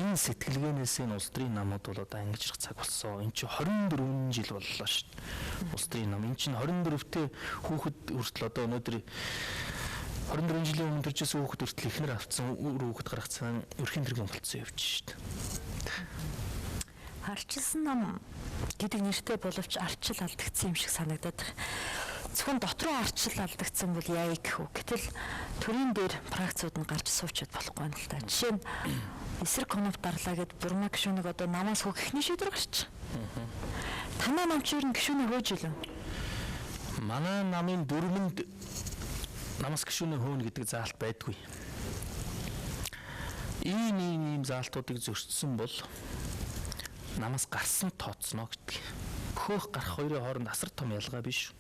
Энэ сэтгэлгээнээс энэ улс төрийн намууд бол одоо ангижрах цаг болсон. Энд чинь 24 жил боллоо шүү дээ. Улс төрийн нам. Энд чинь 24-тэй хүүхэд хүртэл одоо өнөөдөр 24 жилийн өмнө төржсэн хүүхэд хүртэл эхнэр авцсан, үр хүүхэд гаргацсан, өрхийн тэргүүн болцсон явж шүү дээ. Арчилсан нам гэдэг нэртэй боловч арчил алдагдсан юм шиг санагдаад байна. Зөвхөн дотроо арчил алдагдсан бол яа гэх вэ? Гэтэл төрийн дээр пракцууд нь гарч суучаад болохгүй юм л та. Жишээ нь эсрэг кноп дарлаа гэд Бурма гишүүнийг одоо намаас хөөх эхний шийдвэр гарч. Танай нам чи ер нь гишүүнийг хөөж илв? Манай намын дүрмэнд намаас гишүүнээ хөөнө гэдэг заалт байдгүй. Ийм ийм ийм заалтуудыг зөрчсөн бол намаас гарсан тооцно гэдэг. Хөөх гарах хоёрын хооронд асар том ялгаа биш.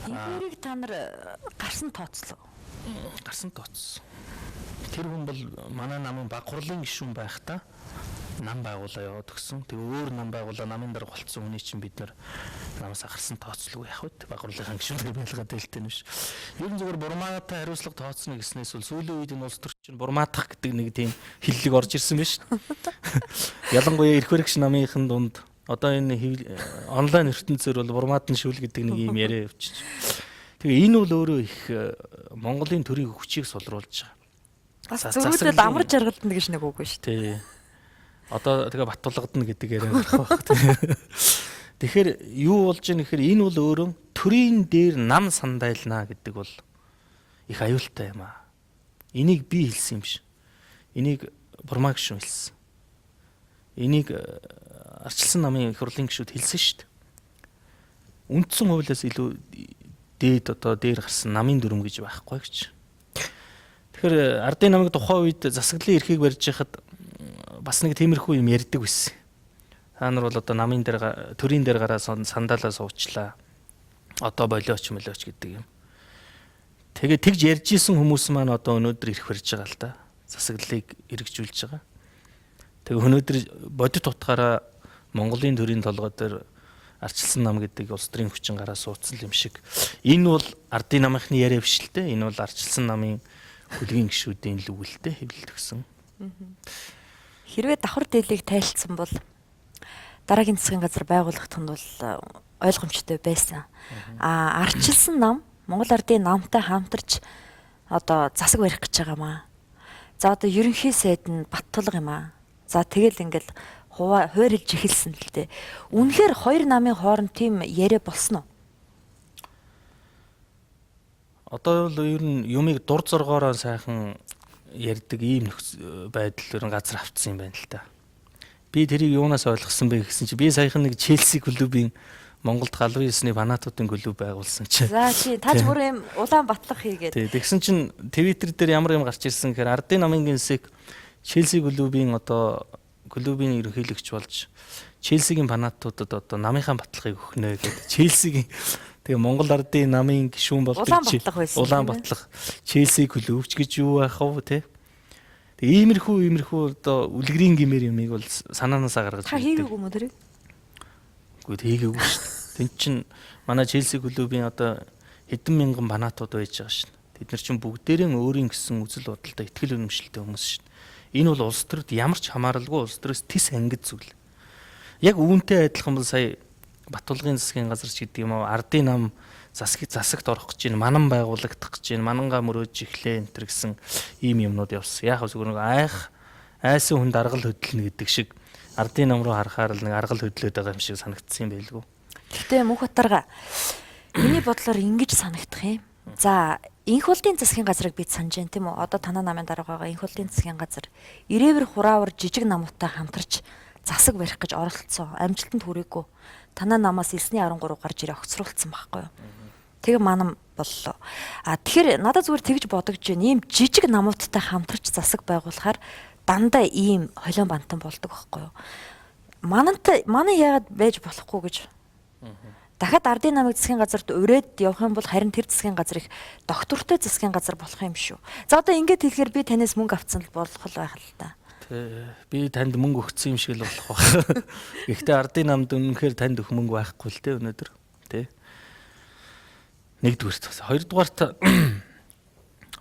Эдгээрийг та нар гарсан тооцлоо. Гарсан тооцсон. Тэр хүн бол манай намын баг хурлын гишүүн байхдаа нам байгуулаа яваад өгсөн. Тэгээ өөр нам байгуулаа намын дарга болцсон хүний чинь бид нар намаас гарсан тооцлог яах вэ? Баг хурлынхаа гишүүнээр байлгаад байлтай нь биш. Ер нь зүгээр Бурмаатай хариуцлага тооцно гэснээс бол сүүлийн үед энэ улс төр чинь Бурмаатах гэдэг нэг тийм хиллэг орж ирсэн биш. Ялангуяа эрх баригч намынхан дунд одоо энэ онлайн ертөнцөөр бол Бурмаат нь шүл гэдэг нэг юм яриа явчих. Тэгээ энэ бол өөрөө их Монголын төрийн хүчийг сулруулж байгаа. Бас зөрүүдэд амар жаргалдана гэж нэг үг шүү дээ. Одоо тэгээ Баттулгадна гэдэг яриа гарах байх. Тэгэхээр юу болж ийн гэхээр энэ бол өөрөө төрийн дээр нам сандайлна гэдэг бол их аюултай юм аа. Энийг би хэлсэн юм биш. Энийг Бурмаа гишүүн хэлсэн. Энийг арчилсан намын их хурлын гишүүд хэлсэн шүү дээ. Үндсэн хуулиас илүү дээд одоо дээр гарсан намын дүрм гэж байхгүй гэж. Тэгэхээр ардын намыг тухайн үед засаглалын эрхийг барьж яхад бас нэг тиймэрхүү юм ярьдаг байсан. Та нар бол одоо намын дээр төрийн дээр гараа сандалаа суучлаа. Одоо болооч мөлөөч гэдэг юм. Тэгээ тэгж ярьж исэн хүмүүс маань одоо өнөөдөр эрх барьж байгаа л да. Засаглалыг эргэжүүлж байгаа. Тэгээ өнөөдөр бодит утгаараа Монголын төрийн толгой дээр арчилсан нам гэдэг улс төрийн хүчин гараа суудсан юм шиг. Энэ бол ардын намынхны яриа биш л дээ. Энэ бол арчилсан намын хүлгийн гишүүдийн л үг л дээ хэвлэлт өгсөн. Хэрвээ давхар дээлийг тайлцсан бол дараагийн засгийн газар байгуулагдах нь бол ойлгомжтой байсан. А арчилсан нам Монгол Ардын намтай хамтарч одоо засаг барих гэж байгаа маа. За одоо ерөнхий сайд нь Баттулга юм аа. За тэгэл ингээл хойрилж эхэлсэн л дээ. Үнэхээр хоёр намын хооронд тийм яриа болсон уу? Одоо бол ер нь юмыг дур зоргоороо сайхан ярьдаг ийм байдал ер нь газар автсан юм байна л та. Би тэрийг юунаас ойлгосон бэ гэсэн чи би саяхан нэг Челси клубын Монголд галвын ёсны фанатуудын клуб байгуулсан чи. За чи та ч бүр юм улаан батлах хийгээд. Тий, тэгсэн чинь Twitter дээр ямар юм гарч ирсэн гэхээр ардын намын гинсэг Челси клубын одоо клубын ерөнхийлөгч болж Челсигийн фанатуудад одоо намынхаа батлагыг өгнө гэдэг. Челсигийн тэгээ Монгол ардын намын гишүүн болдог чи улаан батлах Челси клубч гэж юу байх вэ те? Тэгээ иймэрхүү одоо үлгэрийн гимээр юмыг бол санаанаасаа гаргаж ирдэг. Та хийгээгүй юм уу тэрийг? Үгүй хийгээгүй шүү дээ. Тэн чин манай Челси клубын одоо хэдэн мянган фанатууд байж байгаа шин. Тэд нар чинь бүгдээрэн өөрийн гэсэн үзэл бодолтой итгэл үнэмшилтэй хүмүүс шин. Энэ бол улс төрд ямар ч хамааралгүй улс төрөөс тис ангид зүйл. Яг үүнтэй адилхан бол сая Батулгын засгийн газар ч гэдэг юм уу, ардын нам засагт орох гэж байна, манан байгуулагдах гэж байна, манангаа мөрөөж эхлээ энэ төр гэсэн ийм юмнууд явсан. Яг зүгээр нэг айх айсан хүн даргал хөдлөнө гэдэг шиг ардын нам руу харахаар л нэг аргал хөдлөөд байгаа юм шиг санагдсан юм байлгүй. Гэхдээ Мөнхбатарга миний бодлоор ингэж санагдах юм. За, инх улдын засгийн газрыг бид санаж байна тийм үү? Одоо танаа намын дарга байгаа инх улдын засгийн газар ирээвэр хураавар жижиг намуудтай хамтарч засаг барих гэж оролцсон. Амжилтанд хүрээгүй. Танаа намаас элсний 13 гарч ирээ огцруулсан байхгүй юу? Тэгээ манам боллоо. А тэгэхээр надад зүгээр тэгж бодогдож байна. Ийм жижиг намуудтай хамтарч засаг байгуулахаар дандаа ийм холион бантан болдог байхгүй юу? Манантай манай яагаад байж болохгүй гэж. Дахиад ардын намыг засгийн газарт урээд явах юм бол харин тэр засгийн газар их доктортой засгийн газар болох юм шүү. За одоо ингэж хэлэхээр би танаас мөнгө авцсан л болох л байх л та. Тэ би танд мөнгө өгсөн юм шиг л болох байх. Гэхдээ ардын намд үнэхээр танд өгөх мөнгө байхгүй л те өнөөдөр. Тэ. Нэгдүгээрт. Хоёрдугаарт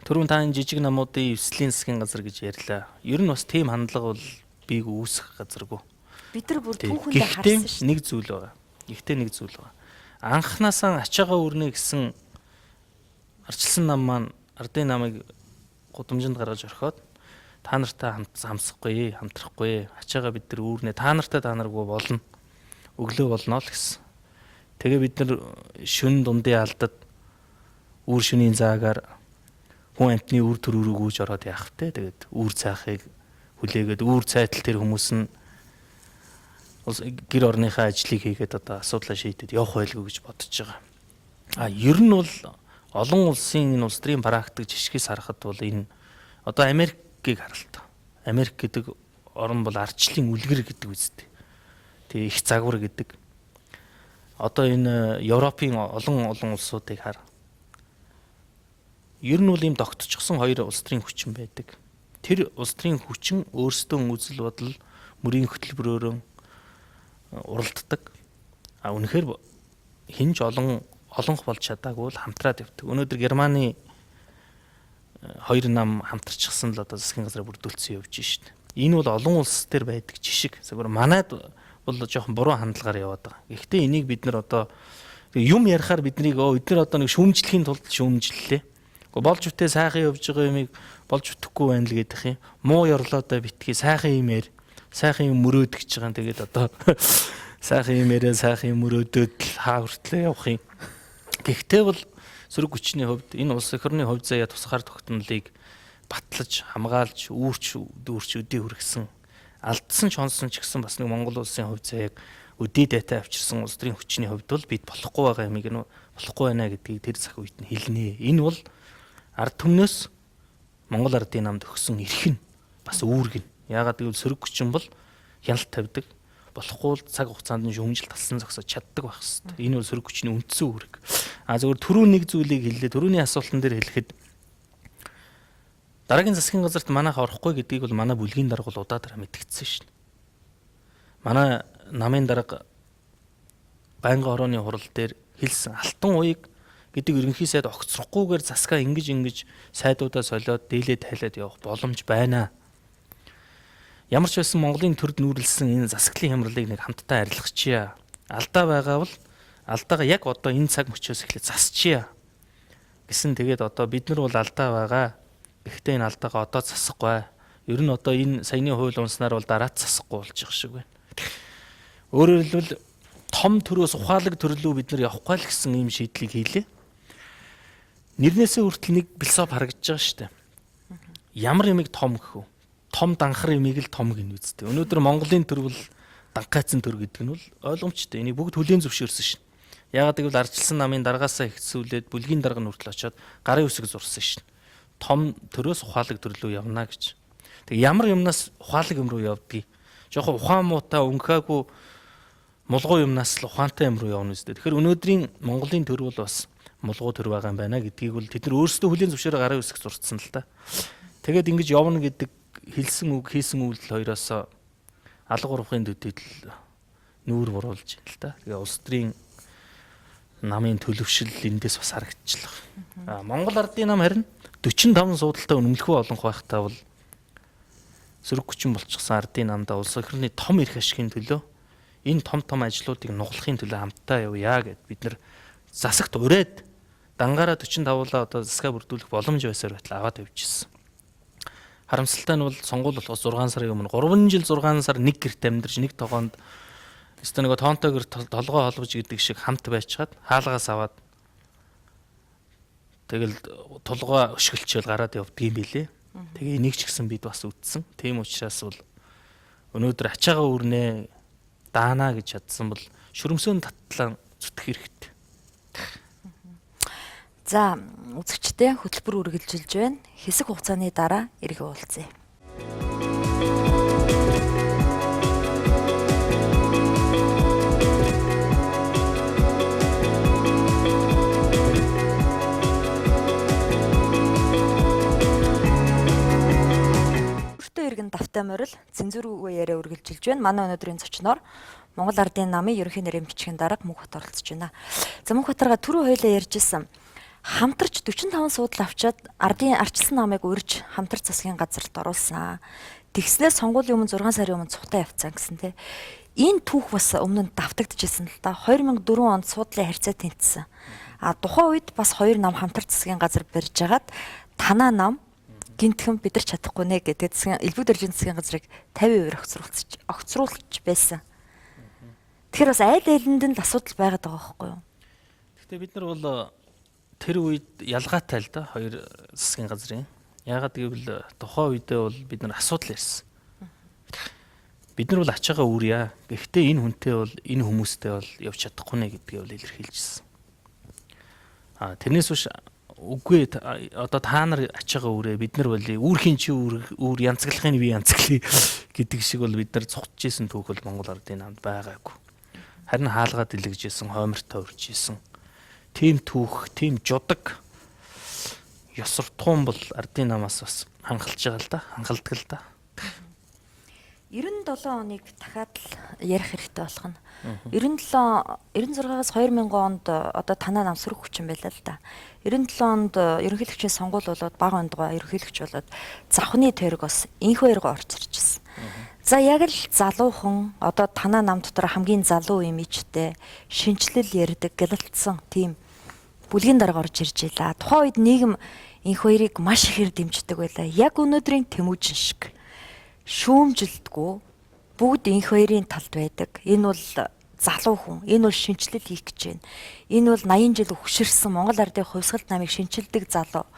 түрүүн та энэ жижиг намуудын эвслийн засгийн газар гэж ярьлаа. Ер нь бас тийм хандлага бол бийг үүсгэх газаргүй. Бид нар бүр түүхэндээ харсан шүү. Нэг зүйл байгаа. Гэхдээ нэг зүйл байгаа. Анхнаасаа ачаагаа өрнө гэсэн арчилсан нам маань ардын намыг гудамжинд гаргаж орхиод та нартай хамсахгүй, хамтрахгүй, ачаагаа бид нар үүрнэ, та нартай та наргүй болно, өглөө болно л гэсэн. Тэгээ бид нар шүн дундын алдад үүр шүний заагаар хүн амтны үр төрөөрөө гүйж ороод яах вэ? Тэгээд үүр цаахыг хүлээгээд үүр цайтал тэр хүмүүс нь гэр орныхаа ажлыг хийгээд одоо асуудлаа шийдээд явах байлгүй гэж бодож байгаа. А ер нь бол олон улсын энэ улс төрийн практик жишгээс харахад бол энэ одоо Америкийг харалт. Америк гэдэг орн бол ардчлалын үлгэр гэдэг үстэй. Тэгээ их загвар гэдэг. Одоо энэ Европын олон олон улсуудыг хар. Ер нь бол ийм тогтчихсон хоёр улс төрийн хүчин байдаг. Тэр улс төрийн хүчин өөрсдөө үзэл бодол, мөрийн хөтөлбөрөөрөө уралддаг. А үнэхээр хинж олон олонх болж чадаагүй бол хамтраад явдаг. Өнөөдөр Германы хоёр нам хамтарчихсан л одоо засгийн газраа бүрдүүлсэн явж шít. Энэ бол олон улс төр байдаг жишг. Зөвхөн манайд бол жоохон буруу хандлагаар яваад байгаа. Гэхдээ энийг бид нар одоо юм ярихаар биднийг эдгээр одоо нэг шүүмжлэхийн тулд шүүмжлэлээ. Гэхдээ болж үтээ сайхан явж байгаа юмыг болж үтэхгүй байна л гэдэг юм. Муу ёрлоодоо битгий сайхан юм яар, сайхан юм мөрөөд гэж байгаа юм. Тэгээд одоо сайхан юм яриа, сайхан юм мөрөөдөөд л хаа хүртлээ явах юм. Гэхдээ бол сөрөг хүчний хувьд энэ улс эх орны хувь заяа тусгаар тогтнолыг батлаж, хамгаалж, үүрч дүүрч өдий хүргэсэн, алдсан ч хонсон ч гэсэн бас нэг Монгол улсын хувь заяаг өдий дайтай авчирсан улс төрийн хүчний хувьд бол бид болохгүй байгаа юмыг нь болохгүй байна гэдгийг тэр цаг үед нь хэлнэ. Энэ бол ард түмнөөс Монгол ардын намд өгсөн эрх нь бас үүрэг нь. Яагаад гэвэл сөрөг хүчин бол хяналт тавьдаг. Болохгүй бол цаг хугацаанд нь шүүмжил талсан зогсож чаддаг байх хэвээр. Энэ бол сөрөг хүчний үндсэн үүрэг. А зөвхөн түрүү нэг зүйлийг хэллээ. Түрүүний асуултан дээр хэлэхэд дараагийн засгийн газарт манайх орохгүй гэдгийг бол манай бүлгийн дарга бол удаа дараа мэдгдсэн шин. Манай намын дарга байнгын хорооны хурал дээр хэлсэн алтан уяг гэдэг ерөнхий сайд огцрохгүйгээр засгаа ингэж ингэж сайдуудаа солиод дээлээ тайлаад явах боломж байна. Ямар ч байсан Монголын төрд нүүрлсэн энэ засаглалын хямралыг нэг хамтдаа арилгачъя. Алдаа байгаа бол алдаагаа яг одоо энэ цаг мөчөөс эхлээд засчия гэсэн. Тэгээд одоо бид нар бол алдаа байгаа. Гэхдээ энэ алдаагаа одоо засахгүй. Ер нь одоо энэ саяны хууль унснаар бол дараад засахгүй болж байгаа шиг байна. Өөрөөр хэлбэл том төрөөс ухаалаг төрлөө бид нар явахгүй л гэсэн ийм шийдлийг хийлээ. Нэрнээсээ хүртэл нэг философи харагдаж байгаа шүү дээ. Ямар юмыг том гэх вэ? Том данхар юмыг л том гэнэ үсттэй. Өнөөдөр Монголын төр бол данхайцсан төр гэдэг нь бол ойлгомжтой. Энийг бүгд хүлээн зөвшөөрсөн шин. Яагаад гэвэл ардчилсан намын даргаасаа ихсүүлээд бүлгийн дарга нь хүртэл очиод гарын үсэг зурсан шин. Том төрөөс ухаалаг төрлөө явна гэж. Тэг ямар юмнаас ухаалаг юм руу явдгийг. Жохон ухаан муутай өнгөхаагүй мулгуу юмнаас л ухаантай юм руу явна үстэй. Тэгэхээр өнөөдрийн Монголын төр бол бас мулгуу төр байгаа юм байна гэдгийг бол тэд нар өөрсдөө хүлээн зөвшөөрөө гарын үсэг зурцсан л та. Тэгээд ингэж явна гэдэг хэлсэн үг хийсэн үйлдэл хоёроос алга урвахын төдийд л нүүр буруулж байна л да. Тэгээ улс төрийн намын төлөвшил эндээс бас харагдчихлаа. А Монгол ардын нам харин 45 суудалтай үнэмлэхүй олонх байхдаа бол сөрөг хүчин болчихсон ардын намдаа улс орны том эрх ашигын төлөө энэ том том ажлуудыг нуглахын төлөө хамтдаа явъя гэд бид нар засагт ураад дангаараа 45-уулаа одоо засгаа бүрдүүлэх боломж байсаар байтал аваад явжсэн. Харамсалтай нь бол сонгуул болохоос 6 сарын өмнө 3 жил 6 сар нэг гэрт амьдарч нэг тогоонд өстө нөгөө тоонтой гэр толгой холбож гэдэг шиг хамт байчхаад хаалгаас аваад тэгэл тулгаа өшгөлчөөл гараад явдгийм билээ. Тэгээ энийг ч гэсэн бид бас үтсэн. Тийм учраас бол өнөөдөр ачаагаа үрнэ даана гэж чадсан бол шүрмсөөн татлан зүтгэх хэрэгтэй. За үзэгчдээ хөтөлбөр үргэлжилж байна. Хэсэг хугацааны дараа эргэн уулзъя. Өртөө иргэн давтай морил цензургүй яриа үргэлжилж байна. Манай өнөөдрийн зочноор Монгол Ардын намын ерөнхий нэрийн бичгийн дарга Мөнхбат оролцож байна. За Мөнхбатарга түрүү хоёлаа ярьж исэн. Хамтарч 45 суудал авчаад ардын арчилсан намыг урьж хамтарч засгийн газарт оруулсан. Тэгснээр сонгуулийн өмнө 6 сарын өмнө цухтаа явцсан гэсэн тэ. Энэ түүх бас өмнө нь давтагдчихсэн л да. 2004 онд суудлын харьцаа тэнцсэн. А тухайн үед бас хоёр нам хамтарч засгийн газар барьж агаад танаа нам гинтхэн бид нар чадахгүй нэ гэдэг засгийн элбэг дөржин засгийн газрыг 50% огцруулж байсан. Тэгэхээр бас айл айланд нь л асуудал байгаад байгаа байхгүй юу? Гэхдээ бид нар бол тэр үед ялгаатай л да хоёр засгийн газрын. Яагаад гэвэл тухайн үедээ бол бид нар асуудал ярьсан. Бид нар бол ачаагаа үүрье. Гэхдээ энэ хүнтэй бол энэ хүмүүстэй бол явж чадахгүй нэ гэдгийг бол илэрхийлжсэн. А тэрнээс биш үгүй одоо та нар ачаагаа үүрээ бид нар бол үүрхийн чи үүр янзглахын би янзглая гэдэг шиг бол бид нар цугтж исэн түүх бол Монгол ардын намд байгаагүй. Харин хаалгаа дэлгэж исэн, хоймортой урж исэн. Тийм түүх, тийм жудаг ёс суртахуун бол ардын намаас бас хангалж байгаа л да, хангалдаг л да. 97 оныг дахиад л ярих хэрэгтэй болох нь. 97 96-аас 2000 онд одоо танаа нам сөрөг хүчин байлаа л да. 97 онд ерөнхийлөгчийн сонгуул болоод бага ондгоо ерөнхийлөгч болоод завхны тойрог бас инх хоёргоо орж ирчихсэн. За яг л залуухан одоо танаа нам дотор хамгийн залуу имижтэй шинчлэл ярьдаг гэлэлцсэн тийм бүлгийн дарга орж ирж байлаа. Тухайн үед нийгэм инх хоёрыг маш ихээр дэмждэг байлаа. Яг өнөөдрийн Тэмүүжин шиг шүүмжилдэггүй бүгд инх хоёрын талд байдаг. Энэ бол залуу хүн, энэ бол шинчлэл хийх гэж байна. Энэ бол 80 жил өгшөрсөн Монгол ардын хувьсгалт намыг шинчилдэг залуу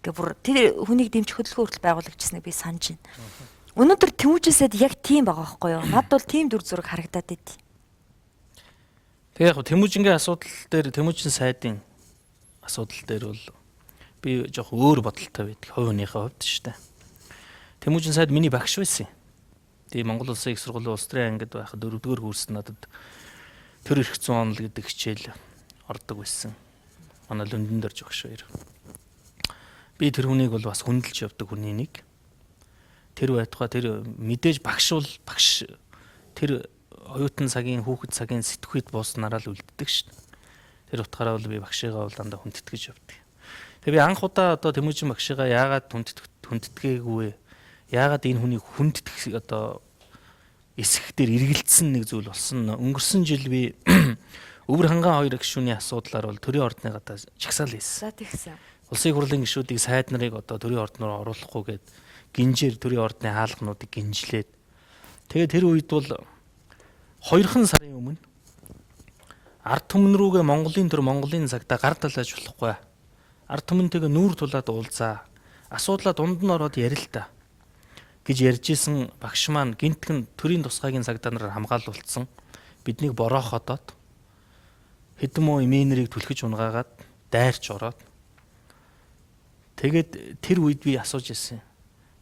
гэ бүр тэр хүнийг дэмжих хөдөлгөөн хүртэл байгуулагчсныг би санаж байна. Өнөөдөр Тэмүүжинсэд яг тийм байгаа байхгүй юу? Надад бол тийм дүр зураг харагдаад байд. Тэгээ яг Тэмүүжингийн асуудал дээр Тэмүүжин сайдын асуудал дээр бол би жоох өөр бодолтой байдаг. Хувь хүнийхээ хувьд шүү дээ. Тэмүүжин сайд миний багш байсан. Тэгээ Монгол Улсын их сургуулийн улс төрийн ангид байхад 4-р курст надад төр эрх зүйн онол гэдэг хичээл ордог байсан. Манай Лондон дөрж багш хоёр. Би тэр хүнийг бол бас хүндэлж явдаг хүний нэг. Тэр байтугай тэр мэдээж багш бол багш тэр оюутан цагийн хүүхэд цагийн сэтгхүйд бууснараа л үлддэг шүү дээ. Тэр утгаараа бол би багшигаа бол дандаа хүндэтгэж явдаг. Тэгээ би анх удаа одоо Тэмүүжин багшигаа яагаад хүндэтгээгүй вэ? Яагаад энэ хүнийг хүндэтгэх одоо эсэх дээр эргэлдсэн нэг зүйл болсон. Өнгөрсөн жил би Өвөр хангаан хоёр гишүүний асуудлаар бол төрийн ордны гадаа жагсаал хийсэн. За тэгсэн. Улсын хурлын гишүүдийг сайд нарыг одоо төрийн ордноор оруулахгүй гээд гинжээр төрийн ордны хаалгануудыг гинжлээд тэгээ тэр үед бол 2 сарын өмнө ард түмэн рүүгээ Монголын төр Монголын цагтаа гар талааж болохгүй. Ард түмэнтэйгээ нүүр тулаад уулзаа. Асуудлаа дунд нь ороод ярил та гэж ярьж исэн багш маань гинтгэн төрийн тусгайгийн цагдаа нараар хамгаалуулсан. Биднийг борооходоод хэдэн муу эмээнэрийг түлхэж унгаагаад дайрч ороод тэгээд тэр үед би асууж ирсэн.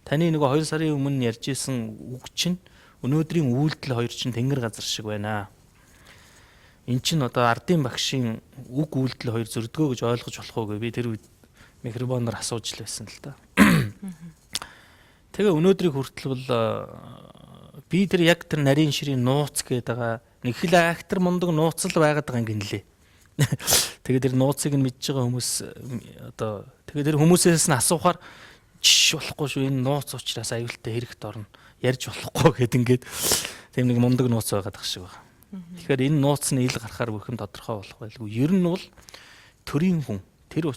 Таны нөгөө 2 сарын өмнө ярьж исэн үг чинь өнөөдрийн үйлдэл хоёр чинь тэнгэр газар шиг байна. Эн чинь одоо ардын багшийн үг үйлдэл хоёр зөрдгөө гэж ойлгож болох уу гэж би тэр үед микрофоноор асууж л байсан л да. Тэгээ өнөөдрийг хүртэл бол би тэр яг тэр нарийн ширийн нууц гэдэг байгаа Нэг хэл актер мундаг нууцл байгаад байгаа юм гинлээ. Тэгээд тэр нууцыг нь мэдж байгаа хүмүүс одоо тэгээд тэр хүмүүсээс нь асуухаар жиш болохгүй шүү, энэ нууц учраас аюултай хэрэгт орно. Ярьж болохгүй гэд ингээд тийм нэг мундаг нууц байгаад байгаа шиг байна. Тэгэхээр энэ нууц нь ил гарахаар бүх юм тодорхой болох байлгүй. Ер нь бол төрийн хүн тэр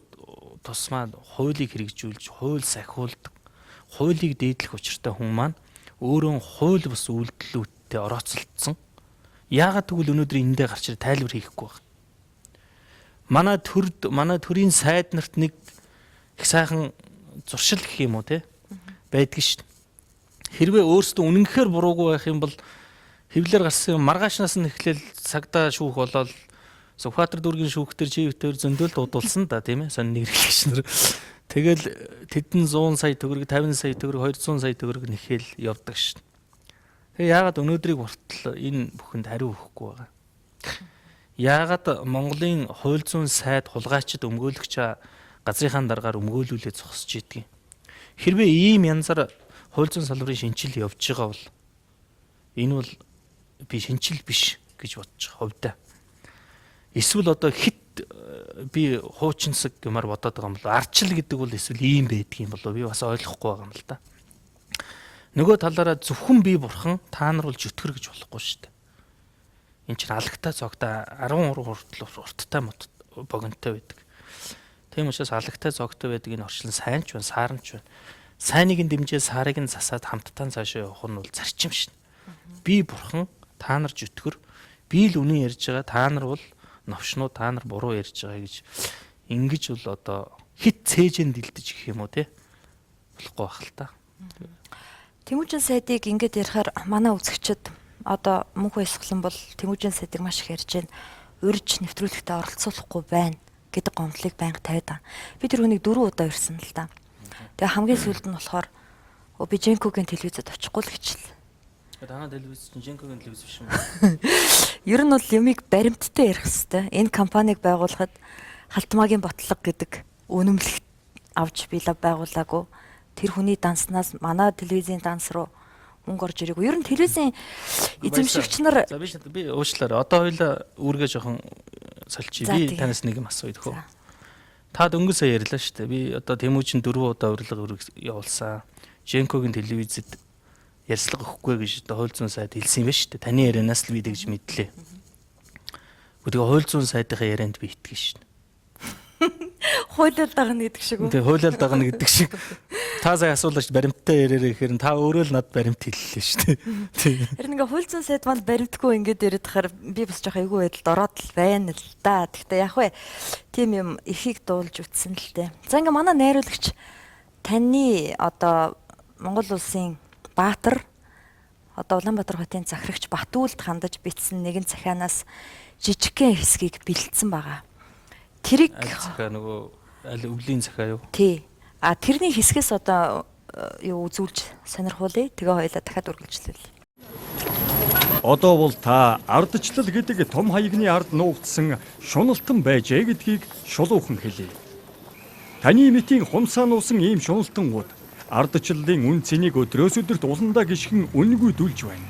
тусмаа хуулийг хэрэгжүүлж, хууль сахиулдаг, хуулийг дээдлэх учиртай хүн маань өөрөө хууль бус үйлдэлүүдтэй орооцолдсон. Яагаад тэгвэл өнөөдөр эндээ гарч ирээ тайлбар хийхгүй байна? Манай төрд, манай төрийн сайд нарт нэг их сайхан зуршил гэх юм уу те байдаг шүү дээ. Хэрвээ өөрсдөө үнэнхээр буруугүй байх юм бол хэвлэлээр гарсан юм маргаашнаас нь эхлээл цагдаа шүүх болоод Сүхбаатар дүүргийн шүүхтэр живтэр зөндөл дуудулсан да, тийм ээ, сонь хэрэглэгч нар. Тэгэл тэдэн 100 сая төгрөг, 50 сая төгрөг, 200 сая төгрөг нэхэл явдаг шин. Тэгээ яагаад өнөөдрийг хүртэл энэ бүхэнд хариу өгөхгүй байгаа? Яагаад Монголын хууль зүйн сайд хулгайчид өмгөөлөгч газрынхаа даргаар өмгөөлүүлээ зогсож идэг юм? Хэрвээ ийм янзаар хууль зүйн салбарын шинжил явж байгаа бол энэ бол би шинжил биш гэж бодож байгаа хувьдаа. Эсвэл одоо хит би хуучинсаг гэмээр бодоод байгаа юм бол арчил гэдэг бол эсвэл ийм байдаг юм болов би бас ойлгохгүй байгаа юм л да. Нөгөө талаараа зөвхөн би бурхан, та нар бол жөтгөр гэж болохгүй шүү дээ. Энд чинь алагтай цогтой 13 хүртэл урттай богинотой байдаг. Тийм учраас алагтай цогтой байдаг энэ орчлон сайн ч байна, саарн ч байна. Сайныг нь дэмжээ, саарыг нь засаад хамттан цаашаа явах нь бол зарчим шин. Би бурхан, та нар жөтгөр, би л үнэн ярьж байгаа, та нар бол новшнуу, та нар буруу ярьж байгаа гэж ингэж бол одоо хит цээжэн дилдэж гэх юм уу те болохгүй байх л та. Тэмүүжин сайдыг ингэж ярихаар манай үзэгчид одоо мөнх баясгалан бол Тэмүүжин сайдыг маш их ярьж байна. Урьж нэвтрүүлэгтээ оролцуулахгүй байна гэдэг гомдлыг байнга тавиад байгаа. Би тэр хүнийг 4 удаа ирсэн л да. Тэгээ хамгийн сүүлд нь болохоор би Женкогийн телевизэд очихгүй л гэчлээ. Танаа телевиз чинь Женкогийн телевиз биш юм уу? Ер нь бол юмыг баримттай ярих хэвээр. Энэ компанийг байгуулахад Халтмаагийн ботлого гэдэг үнэмлэх авч би лав байгуулаагүй. Тэр хүний данснаас манай телевизийн данс руу мөнгө орж ирээгүй. Ер нь телевизийн эзэмшигч нар за би уучлаарай. Одоо хоёлаа үүргээ жоохон сольчих. Би танаас нэг юм асууя төхөө. Та дөнгөж сая ярьлаа шүү дээ. Би одоо Тэмүүжин 4 удаа урилга явуулсан. Женкогийн телевизэд ярьцлага өгөхгүй гэж одоо хууль зүйн сайд хэлсэн юм байна шүү дээ. Таны ярианаас л би тэгж мэдлээ. Тэгээ хууль зүйн сайдынхаа ярианд би итгэж шин. Хуулиар дагна гэдэг шиг үү? Тэгээ хуулиар дагна гэдэг шиг. Та сая асуулаа шүү баримттай яриараа гэхээр та өөрөө л над баримт хэллээ шүү дээ. Тийм. Харин ингээ хууль зүйн сайд маань баримтгүй ингээд яриад тахаар би бас жоох эвгүй байдалд ороод л байна л да. Гэхдээ яг вэ тийм юм ихийг дуулж үтсэн л дээ. За ингээ манай найруулагч таны одоо Монгол улсын Баатар одоо Улаанбаатар хотын захирагч Батүлд хандаж бичсэн нэгэн захианаас жижигхэн хэсгийг бэлдсэн байгаа. Тэрийг захиа нөгөө аль өвлийн захиа юу? Тий. А тэрний хэсгээс одоо юу үзүүлж сонирхуулъя. Тэгээ хоёлаа дахиад үргэлжлүүлье. Одоо бол та ардчлал гэдэг том хаягны ард нуугдсан шуналтан байжээ гэдгийг шулуухан хэлье. Таны мэтийн хумсаа нуусан ийм шуналтангууд ардчлалын үн цэнийг өдрөөс өдөрт уландаа гიშгэн үнэгүй дүлж байна.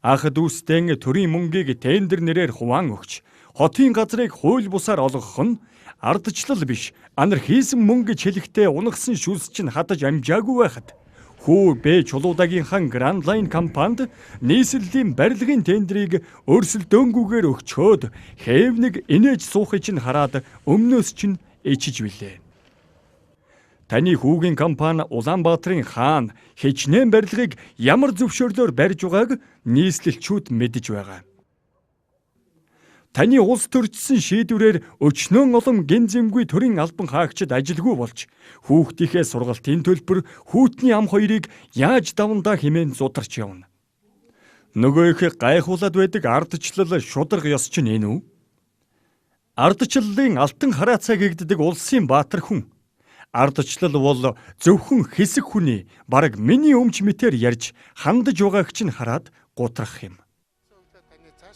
Ах дүүстэн төрийн мөнгийг тендер нэрээр хуваан өгч хотын газрыг хууль бусаар олгох нь ардчлал биш анархизм мөн гэж хэлэхдээ унагсан шүлс чинь хадаж амжаагүй байхад хүү Б чулуудагийнхаа Grand Line компанид нийслэлийн барилгын тендрийг өрсөлдөөнгүүгээр өгчөөд хэвнэг инээж суухыг чинь хараад өмнөөс чинь ичиж билээ. Таны хүүгийн компани Улаанбаатарын хаан хичнээн барилгыг ямар зөвшөөрлөөр барьж байгааг нийслэлчүүд мэдэж байгаа. Таны улс төрчсөн шийдвэрээр өчнөөн олон гин зэмгүй төрийн албан хаагчид ажилгүй болж хүүхдийнхээ сургалтын төлбөр хүүтний ам хоёрыг яаж давандаа хэмээн зударч явна. Нөгөө их гайхуулаад байдаг ардчлал шударга ёс чинь энэ үү? Ардчлалын алтан хараацаа гэгддэг улсын баатар хүн. Ардчлал бол зөвхөн хэсэг хүний бараг миний өмч мэтэр ярьж хандаж байгааг чинь хараад гутрах юм.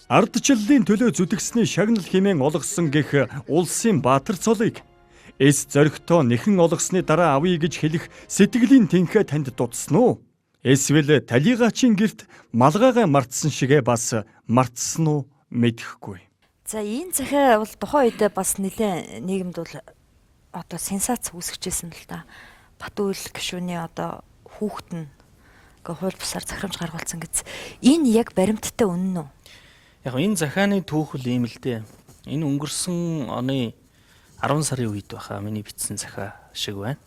Ардчлалын төлөө зүтгэсний шагнал хэмээн олгосон гэх улсын баатар цолыг эс зоригтоо нэхэн олгосны дараа авъя гэж хэлэх сэтгэлийн тэнхээ танд дутсан уу? Эсвэл талигачийн герт малгайгаа мартсан шигээ бас мартсан уу мэдэхгүй. За, энэ захиа бол тухайн үедээ бас нэлээд нийгэмд бол одоо сенсац үүсгэжсэн л да. Батүйл гишүүний одоо хүүхэд нь ингээ хууль бусаар захирамж гаргуулсан гэж. Энэ яг баримттай үнэн үү? Яг энэ захианы түүхэл ийм л дээ. Энэ өнгөрсөн оны 10 сарын үед байхаа миний бичсэн захиа шиг байна.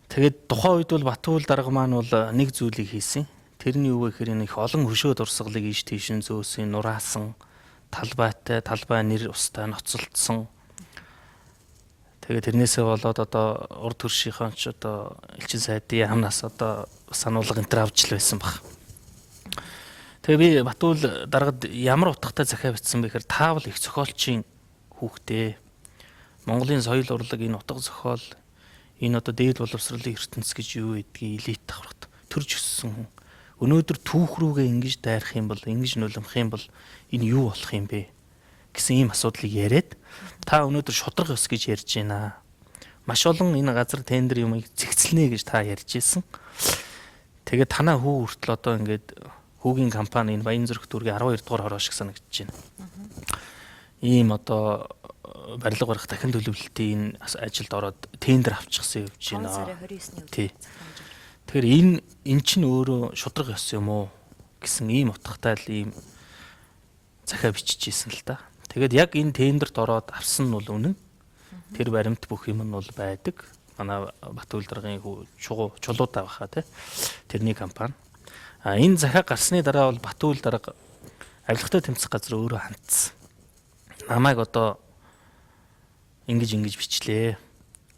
Тэгээд тухайн үед бол Батүйл дарга маань бол нэг зүйлийг хийсэн. Тэрний юу вэ гэхээр энэ их олон хөшөө дурсгалыг ийш тийш нь зөөсөн, нураасан, талбайтай, талбай нэр устай ноцолдсон. Тэгээд тэрнээсээ болоод одоо урд төршийнхөө ч одоо элчин сайдын яамнаас одоо сануулга энэ төр авч л байсан баг. Тэгээ би Батүйл даргад ямар утгатай захиа бичсэн бэ гэхээр таавал их зохиолчийн хүүхдээ. Монголын соёл урлаг, энэ утга зохиол, энэ одоо дээд боловсролын ертөнц гэж юу гэдгийг элит давхарт төрж өссөн хүн. Өнөөдөр түүх рүүгээ ингэж дайрах юм бол, ингэж нулимх юм бол энэ юу болох юм бэ гэсэн ийм асуудлыг яриад, та өнөөдөр шударга ёс гэж ярьж байна. Маш олон энэ газар тендер юмыг зэгцлэнэ гэж та ярьж ирсэн. Тэгээд танаа хүү хүртэл одоо ингээд хүүгийн компани энэ Баян зүрх дүүргийн 12 дугаар хороо шиг санагдаж байна. Ийм одоо барилга барих дахин төлөвлөлтийн энэ ажилд ороод тендер авчихсан явж 5 байна. сарын 29-ний өдөр. Тий. Тэгэхээр энэ чинь өөрөө шударга ёс юм уу гэсэн ийм утгатай л ийм захиа биччихсэн л да. Тэгээд яг энэ тендерт ороод авсан нь бол үнэн. Тэр баримт бүх юм нь бол байдаг. Манай Батүйл даргын хүү чугуу чулуудаа баха тий. Тэрний компани. А энэ захиа гарсны дараа бол Батүйл дарга авилгатай тэмцэх газар өөрөө хандсан. Намайг одоо ингэж бичлээ.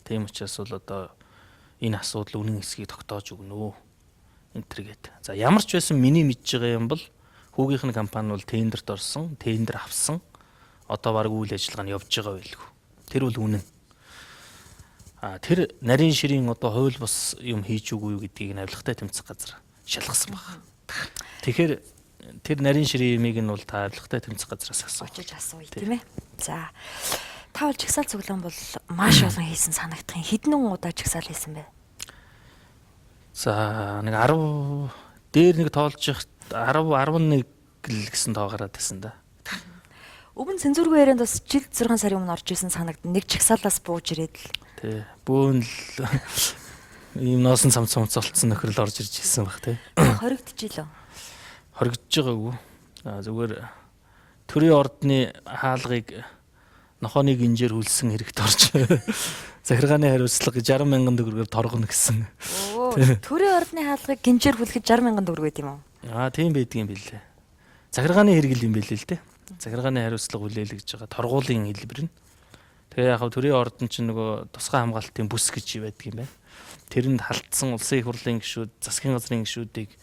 Тийм учраас бол одоо энэ асуудал үнэн эсхийг тогтоож өгнө үү. Энэ төр гээд. За, ямар ч байсан миний мэдж байгаа юм бол хүүгийнх нь компани бол тендерт орсон, тендер авсан. Одоо баг үйл ажиллагаа нь явж байгаа байлгүй. Тэр бол үнэн. А тэр нарийн ширийн одоо хууль бус юм хийж үгүй юу гэдгийг нь авилгатай тэмцэх газар шалгасан баг. Тэгэхээр тэр нарийн ширийн юмыг нь бол та авилгатай тэмцэх газраас асуу. Очиж асууя, тийм ээ. За. Та бол жагсаал цуглаан бол маш олон хийсэн санагдах юм. Хэдэн удаа жагсаал хийсэн бэ? За, нэг 10 дээр нэг тоолж явах 10 11 л гэсэн тоо гараад байсан да. Өмнө цензургүй ярианд бас жил 6 сарын өмнө орж исэн санагдана. Нэг жагсаалаас бууж ирээд л. Тий. Бөөн л ийм носон цамц цамц болцсон нөхрөл орж ирж ирсэн баг тий. Хоригдчихлөө. Хоригдож байгаагүй. А зүгээр төрийн ордны хаалгыг нохооны гинжээр хүлсэн хэрэгт орж захиргааны хариуцлага 60 мянган төгрөгөөр торгоно гэсэн. Оо, төрийн ордны хаалгыг гинжээр хүлэхэд 60 мянган төгрөг байт юм уу? Аа, тийм байдгийн билээ. Захиргааны хэрэгэл юм билээ л дээ. Захиргааны хариуцлага хүлээлгэж байгаа торгуулийн хэлбэр нь. Тэгээ яг төрийн ордон чинь нөгөө тусгай хамгаалтын бүс гэж байдаг юм байна. Тэрэнд халтсан улсын их хурлын гишүүд, засгийн газрын гишүүдийг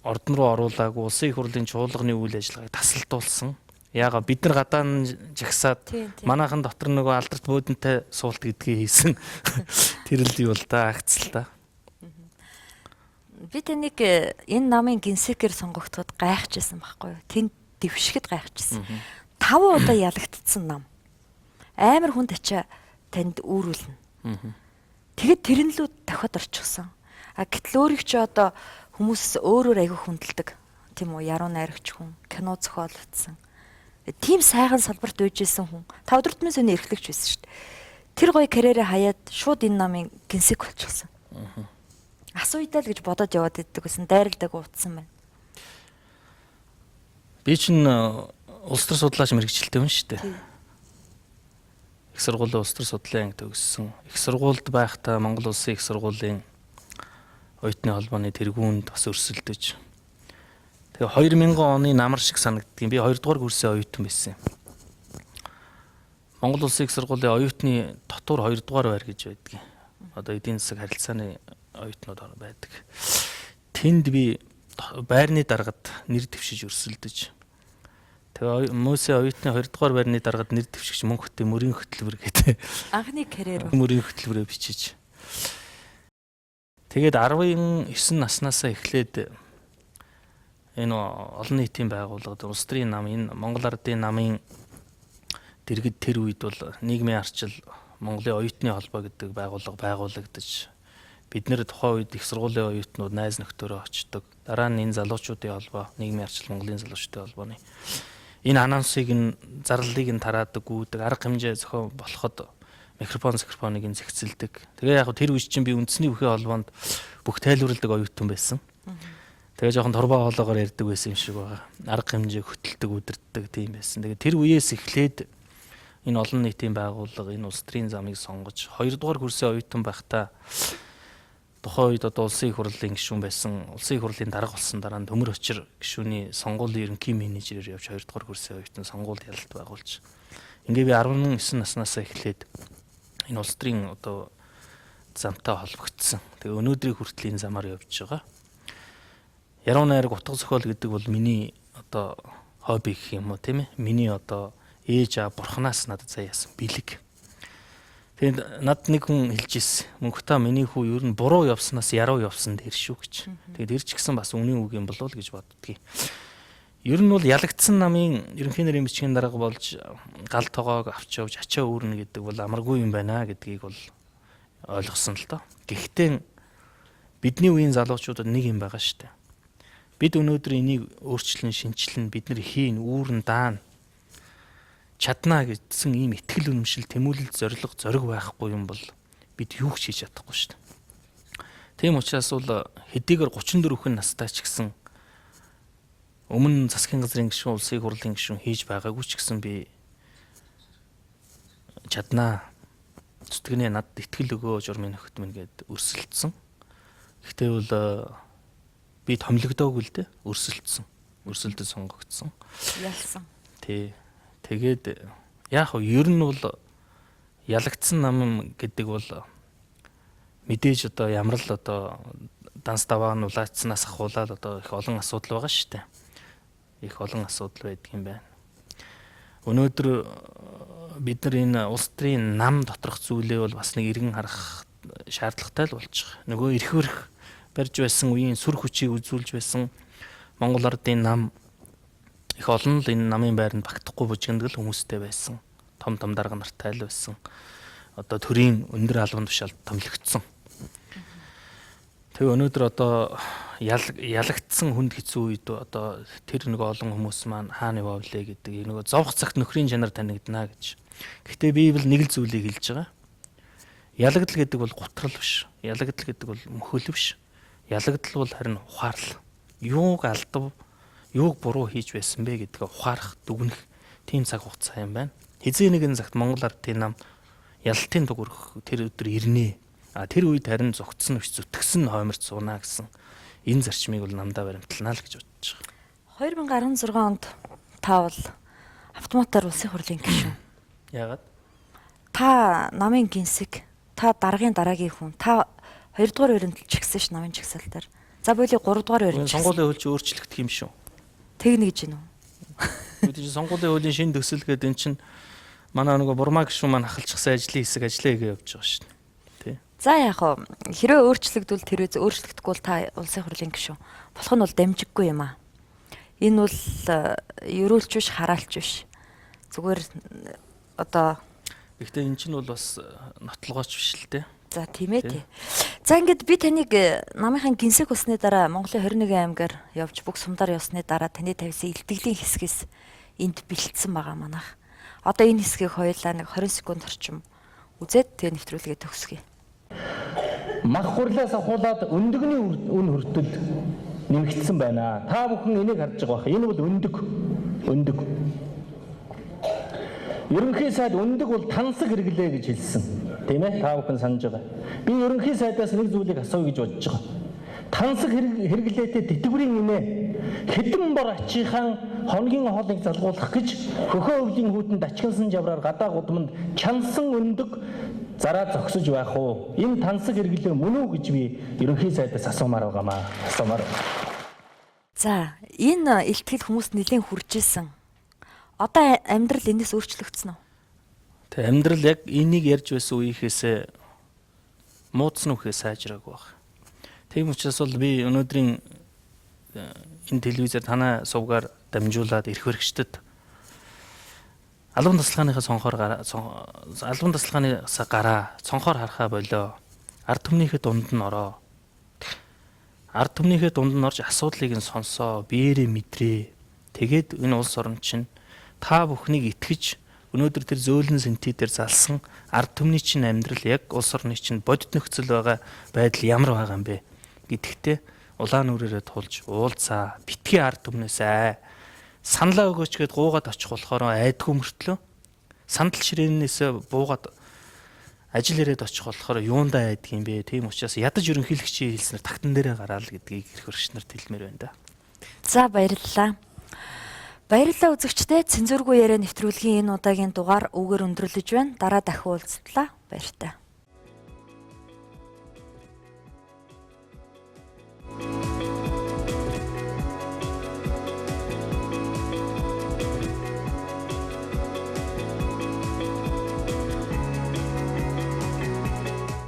ордон руу оруулаагүй, улсын их хурлын чуулганы үйл ажиллагааг тасалдуулсан. Яага бид нар гадаа нь жагсаад манайхан дотор нөгөө алдарт бөөдөнтэй суулт гэдгийг хийсэн. Тэр л юу л да, акц л да. Би таныг энэ намын генсекээр сонгогдоход гайхажсэн байхгүй юу? Тэнд дэвшихэд гайхажсэн. 5 удаа ялагдсан нам. Амар хүн тачаа танд үүрүүлнэ. Тэгэд тэрэн лүү дахиад орчихсон. А гэтэл өөрийг чи одоо хүмүүс өөрөөр айгүй хүндэлдэг. Тийм үү? Яруу найрагч хүн, кино зохиол бичсэн. Тийм сайхан салбарт үйжсэн хүн. Та өдөртмийн сөний эрхлэгч байсан шүү дээ. Тэр гоё карьерээ хаяад шууд энэ намын генсек болчихсон. Асууя л гэж бодоод яваад иддэг гэсэн, дайралдаг утсан байна. Би чинь улс төр судлаач мэрэгчлээ хүн шүү дээ. Их сургуулийн улс төр судлалын анги төгссөн. Их сургуульд байхдаа Монгол Улсын их сургуулийн оюутны холбооны тэргуунд бас өрсөлдөж. Тэгээ 2000 оны намар шиг санагддгийн. Би 2 дугаар курсын оюутан байсан юм. Монгол Улсын их сургуулийн оюутны дотор 2 дугаар байр гэж байдгийн. Одоо эдийн засаг харилцааны оюутнууд байдаг. Тэнд би байрны даргад нэр дэвшиж өрсөлдөж. Тэгээ Мөсө оюутны 2 дугаар байрны даргад нэр дэвшигч Мөнхөтийн мөрийн хөтөлбөр гэдэг. Анхны карьер. Мөрийн хөтөлбөрөө бичиж. Тэгээд 19 наснаасаа эхлээд энэ олон нийтийн байгууллагад, улс төрийн нам, энэ Монгол Ардын намын дэргэд тэр үед бол нийгмийн арчил Монголын оюутны холбоо гэдэг байгууллага байгуулагдаж, Бид нэр тухайн үед их сургуулийн оюутнууд найз нөхдөөрөө очдог. Дараа нь энэ залуучуудын холбоо, нийгмийн арчил Монголын залуучуудын холбооны энэ анонсыг нь зарлалыг нь тараадаг, гүйдэг, арга хэмжээ зохион болоход микрофоныг нь зэгцэлдэг. Тэгээ яг тэр үе чинь би үндэсний бүхий холбоонд бүх тайлбарладаг оюутан байсан. Тэгээ жоохон турбаа хоолоогоор ярьдаг байсан юм шиг байгаа. Арга хэмжээ хөтэлдэг, удирддаг тийм байсан. Тэгээ тэр үеэс эхлээд энэ олон нийтийн байгууллага, энэ улс төрийн замыг сонгож 2 дугаар курсын оюутан байхдаа тухайн үед одоо улсын их хурлын гишүүн байсан. Улсын их хурлын дарга болсон дараа нь Төмөр Очир гишүүний сонгуулийн ерөнхий менежерээр явж 2 дугаар курсын оюутан сонгуульд ялалт байгуулж. Ингээ би 19 наснаас эхлээд энэ улс төрийн одоо замтай холбогдсон. Тэгээ өнөөдрийг хүртэл энэ замаар явж байгаа. Яруу найраг, утга зохиол гэдэг бол миний одоо хобби гэх юм уу, тийм ээ. Миний одоо ээж аа бурхнаас надад заяасан бэлэг. Тэгээд над нэг хүн хэлж ирсэн. Мөнхтөө миний хүү ер нь буруу явснаас яруу явсан дээр шүү гэж. Тэгээд тэр ч гэсэн бас үнийн үг юм болов уу гэж боддгийг. Ер нь бол ялагдсан намын ерөнхий нэрийн бичгийн дарга болж гал тогоог авч явж ачаа үүрнэ гэдэг бол амаргүй юм байна гэдгийг бол ойлгосон л доо. Гэхдээ бидний үеийн залуучуудад нэг юм байгаа шүү дээ. Бид өнөөдөр энийг өөрчлөн шинчлэн бид нар хийн үүрэн даана чаднаа гэсэн ийм итгэл үнэмшил, тэмүүлэл, зорилго, зориг байхгүй юм бол бид юу ч хийж чадахгүй шүү дээ. Тийм учраас бол хэдийгээр 34 хүн настай ч гэсэн өмнө засгийн газрын гишүүн, улсын хурлын гишүүн хийж байгаагүй ч гэсэн би чаднаа. Зүтгэнээ надад итгэл өгөө журмын нөхөд минь гэд өрсөлдсөн. Гэхдээ бол би томилогдоогүй л дээ, өрсөлдсөн. Өрсөлдөж сонгогдсон. Ялсан. Тий. Тэгээд яг хөө ер нь бол ялагдсан нам гэдэг бол мэдээж одоо ямар л одоо данс даваа нь улаацснаас ахуулаад одоо их олон асуудал байгаа шүү дээ. Их олон асуудал байдаг юм байна. Өнөөдөр бид нар энэ улс төрийн нам доторх зүйлээ бол бас нэг эргэн харах шаардлагатай л болж байгаа. Нөгөө эрх өрх барьж байсан үеийн сүр хүчийг үзүүлж байсан Монгол ардын нам их олон л энэ намын байранд багтахгүй бужигнадаг л хүмүүстэй байсан. Том том дарга нартай л байсан. Одоо төрийн өндөр албан тушаалд томилогдсон. Тэгээ өнөөдөр одоо ялагдсан хүнд хэцүү үед одоо тэр нэг олон хүмүүс маань хаана яваавлээ гэдэг нөгөө зовх цагт нөхрийн чанар танигдана гэж. Гэхдээ Библи нэг л зүйлийг хэлж байгаа. Ялагдал гэдэг бол гутрал биш. Ялагдал гэдэг бол мөхөл биш. Ялагдал бол харин ухаарлал. Юуг алдав, юуг буруу хийж байсан бэ гэдгээ ухаарах, дүгнэх тийм цаг хугацаа юм байна. Хизээ нэгэн цагт Монгол ардын нам ялалтын туг өргөх тэр өдөр ирнэ. А тэр үед харин зугтсан биш зүтгэсэн хойморч сууна гэсэн энэ зарчмыг бол намдаа баримтлана л гэж бодож байгаа. 2016 онд та бол автоматар улсын хурлын гишүүн. Яагаад? Та намын гинсэг, та даргын дараагийн хүн, та 2 дугаар баримталж гисэн ш намын жагсаал дээр. За боли 3 дугаар баримталж. Сонгуулийн хууль чи өөрчлөгдөх юм шүү. Тэгнэ гэж байна уу? Бид чинь сонгуулийн хуулийн шинэ төсөл гэдэг эн чинь манай нөгөө бурмаа гишүүн маань ахалчихсан ажлын хэсэг ажлаа хийгээ явж байгаа шүү дээ. Тий. За яг хоо хэрвээ өөрчлөгдвөл тэрвээ өөрчлөгдөхгүй бол та улсын хурлын гишүүн. Болох нь бол дамжиггүй юм аа. Энэ бол ерөөлч биш, хараалч биш. Зүгээр одоо Гэхдээ эн чинь бол бас нотлогооч биш л дээ. За тийм ээ тий. За ингээд би таныг намынхан гинсэг болсны дараа Монголын 21 аймгаар явж бүх сумдаар явсны дараа таны тавьсан илтгэлийн хэсгээс энд бэлтсэн байгаа манайх. Одоо энэ хэсгийг хоёулаа нэг 20 секунд орчим үзээд тэгээ нэвтрүүлгээ төгсгөе. Мах хурлаас ахуулаад өндөгний үн хүртэл нэмэгдсэн байна. Та бүхэн энийг харж байгаа бах. Энэ бол өндөг. Өндөг. Ерөнхий сайд өндөг бол тансаг хэрэглээ гэж хэлсэн. Тийм ээ? Та бүхэн санаж байгаа. Би ерөнхий сайдаас нэг зүйлийг асууя гэж бодож байгаа. Тансаг хэрэглээтэй тэтгэврийн инээ хэдэн бор ачийнхаа хоногийн хоолыг залгуулах гэж хөхөө өвлийн хүүтэнд ачигнсан жавраар гадаа гудамд чансан өндөг зараа зогсож байх уу? Энэ тансаг хэрэглээ мөн үү гэж би ерөнхий сайдаас асуумаар байгаамаа. Асуумаар. За, энэ илтгэл хүмүүст нэлээд хүрж исэн. Одоо амьдрал энэс өөрчлөгдсөн үү? Тэг амьдрал яг энийг ярьж байсан үеийнхээсээ муудсан үхээ сайжраагүй баг. Тийм учраас бол би өнөөдрийн энэ телевизээр танай сувгаар дамжуулаад эрх баригчдад албан тасалгааныхаа цонхоор гараа албан тасалгааныхаа гараа цонхоор харахаа болоо. Ард түмнийхээ дунд нь ороо. Ард түмнийхээ дунд нь орж асуудлыг нь сонсоо, биеэрээ мэдрээ. Тэгээд энэ улс орон чинь та бүхнийг итгэж өнөөдөр тэр зөөлөн сэнти дээр залсан ард түмний чинь амьдрал яг улс орны чинь бодит нөхцөл байгаа байдал ямар байгаа юм бэ гэдэгтээ улаан нүрээрээ тулж уулзаа, битгий ард түмнээс ай. Саналаа өгөөч гэд гуугаад очих болохоор айдгүй мөртлөө сандал ширээнээс буугаад ажил ирээд очих болохоор юундаа айдаг юм бэ? Тийм учраас ядаж ерөнхийлөгчийн хэлснээр тагтан дээрээ гараал гэдгийг эрх хөрш нарт хэлмээр байна да. За, баярлалаа. Баярлалаа үзэгчдээ, цензургүй яриа нэвтрүүлгийн энэ удаагийн дугаар үүгээр өндөрлөж байна. Дараа дахин уулзтлаа. Баяртай.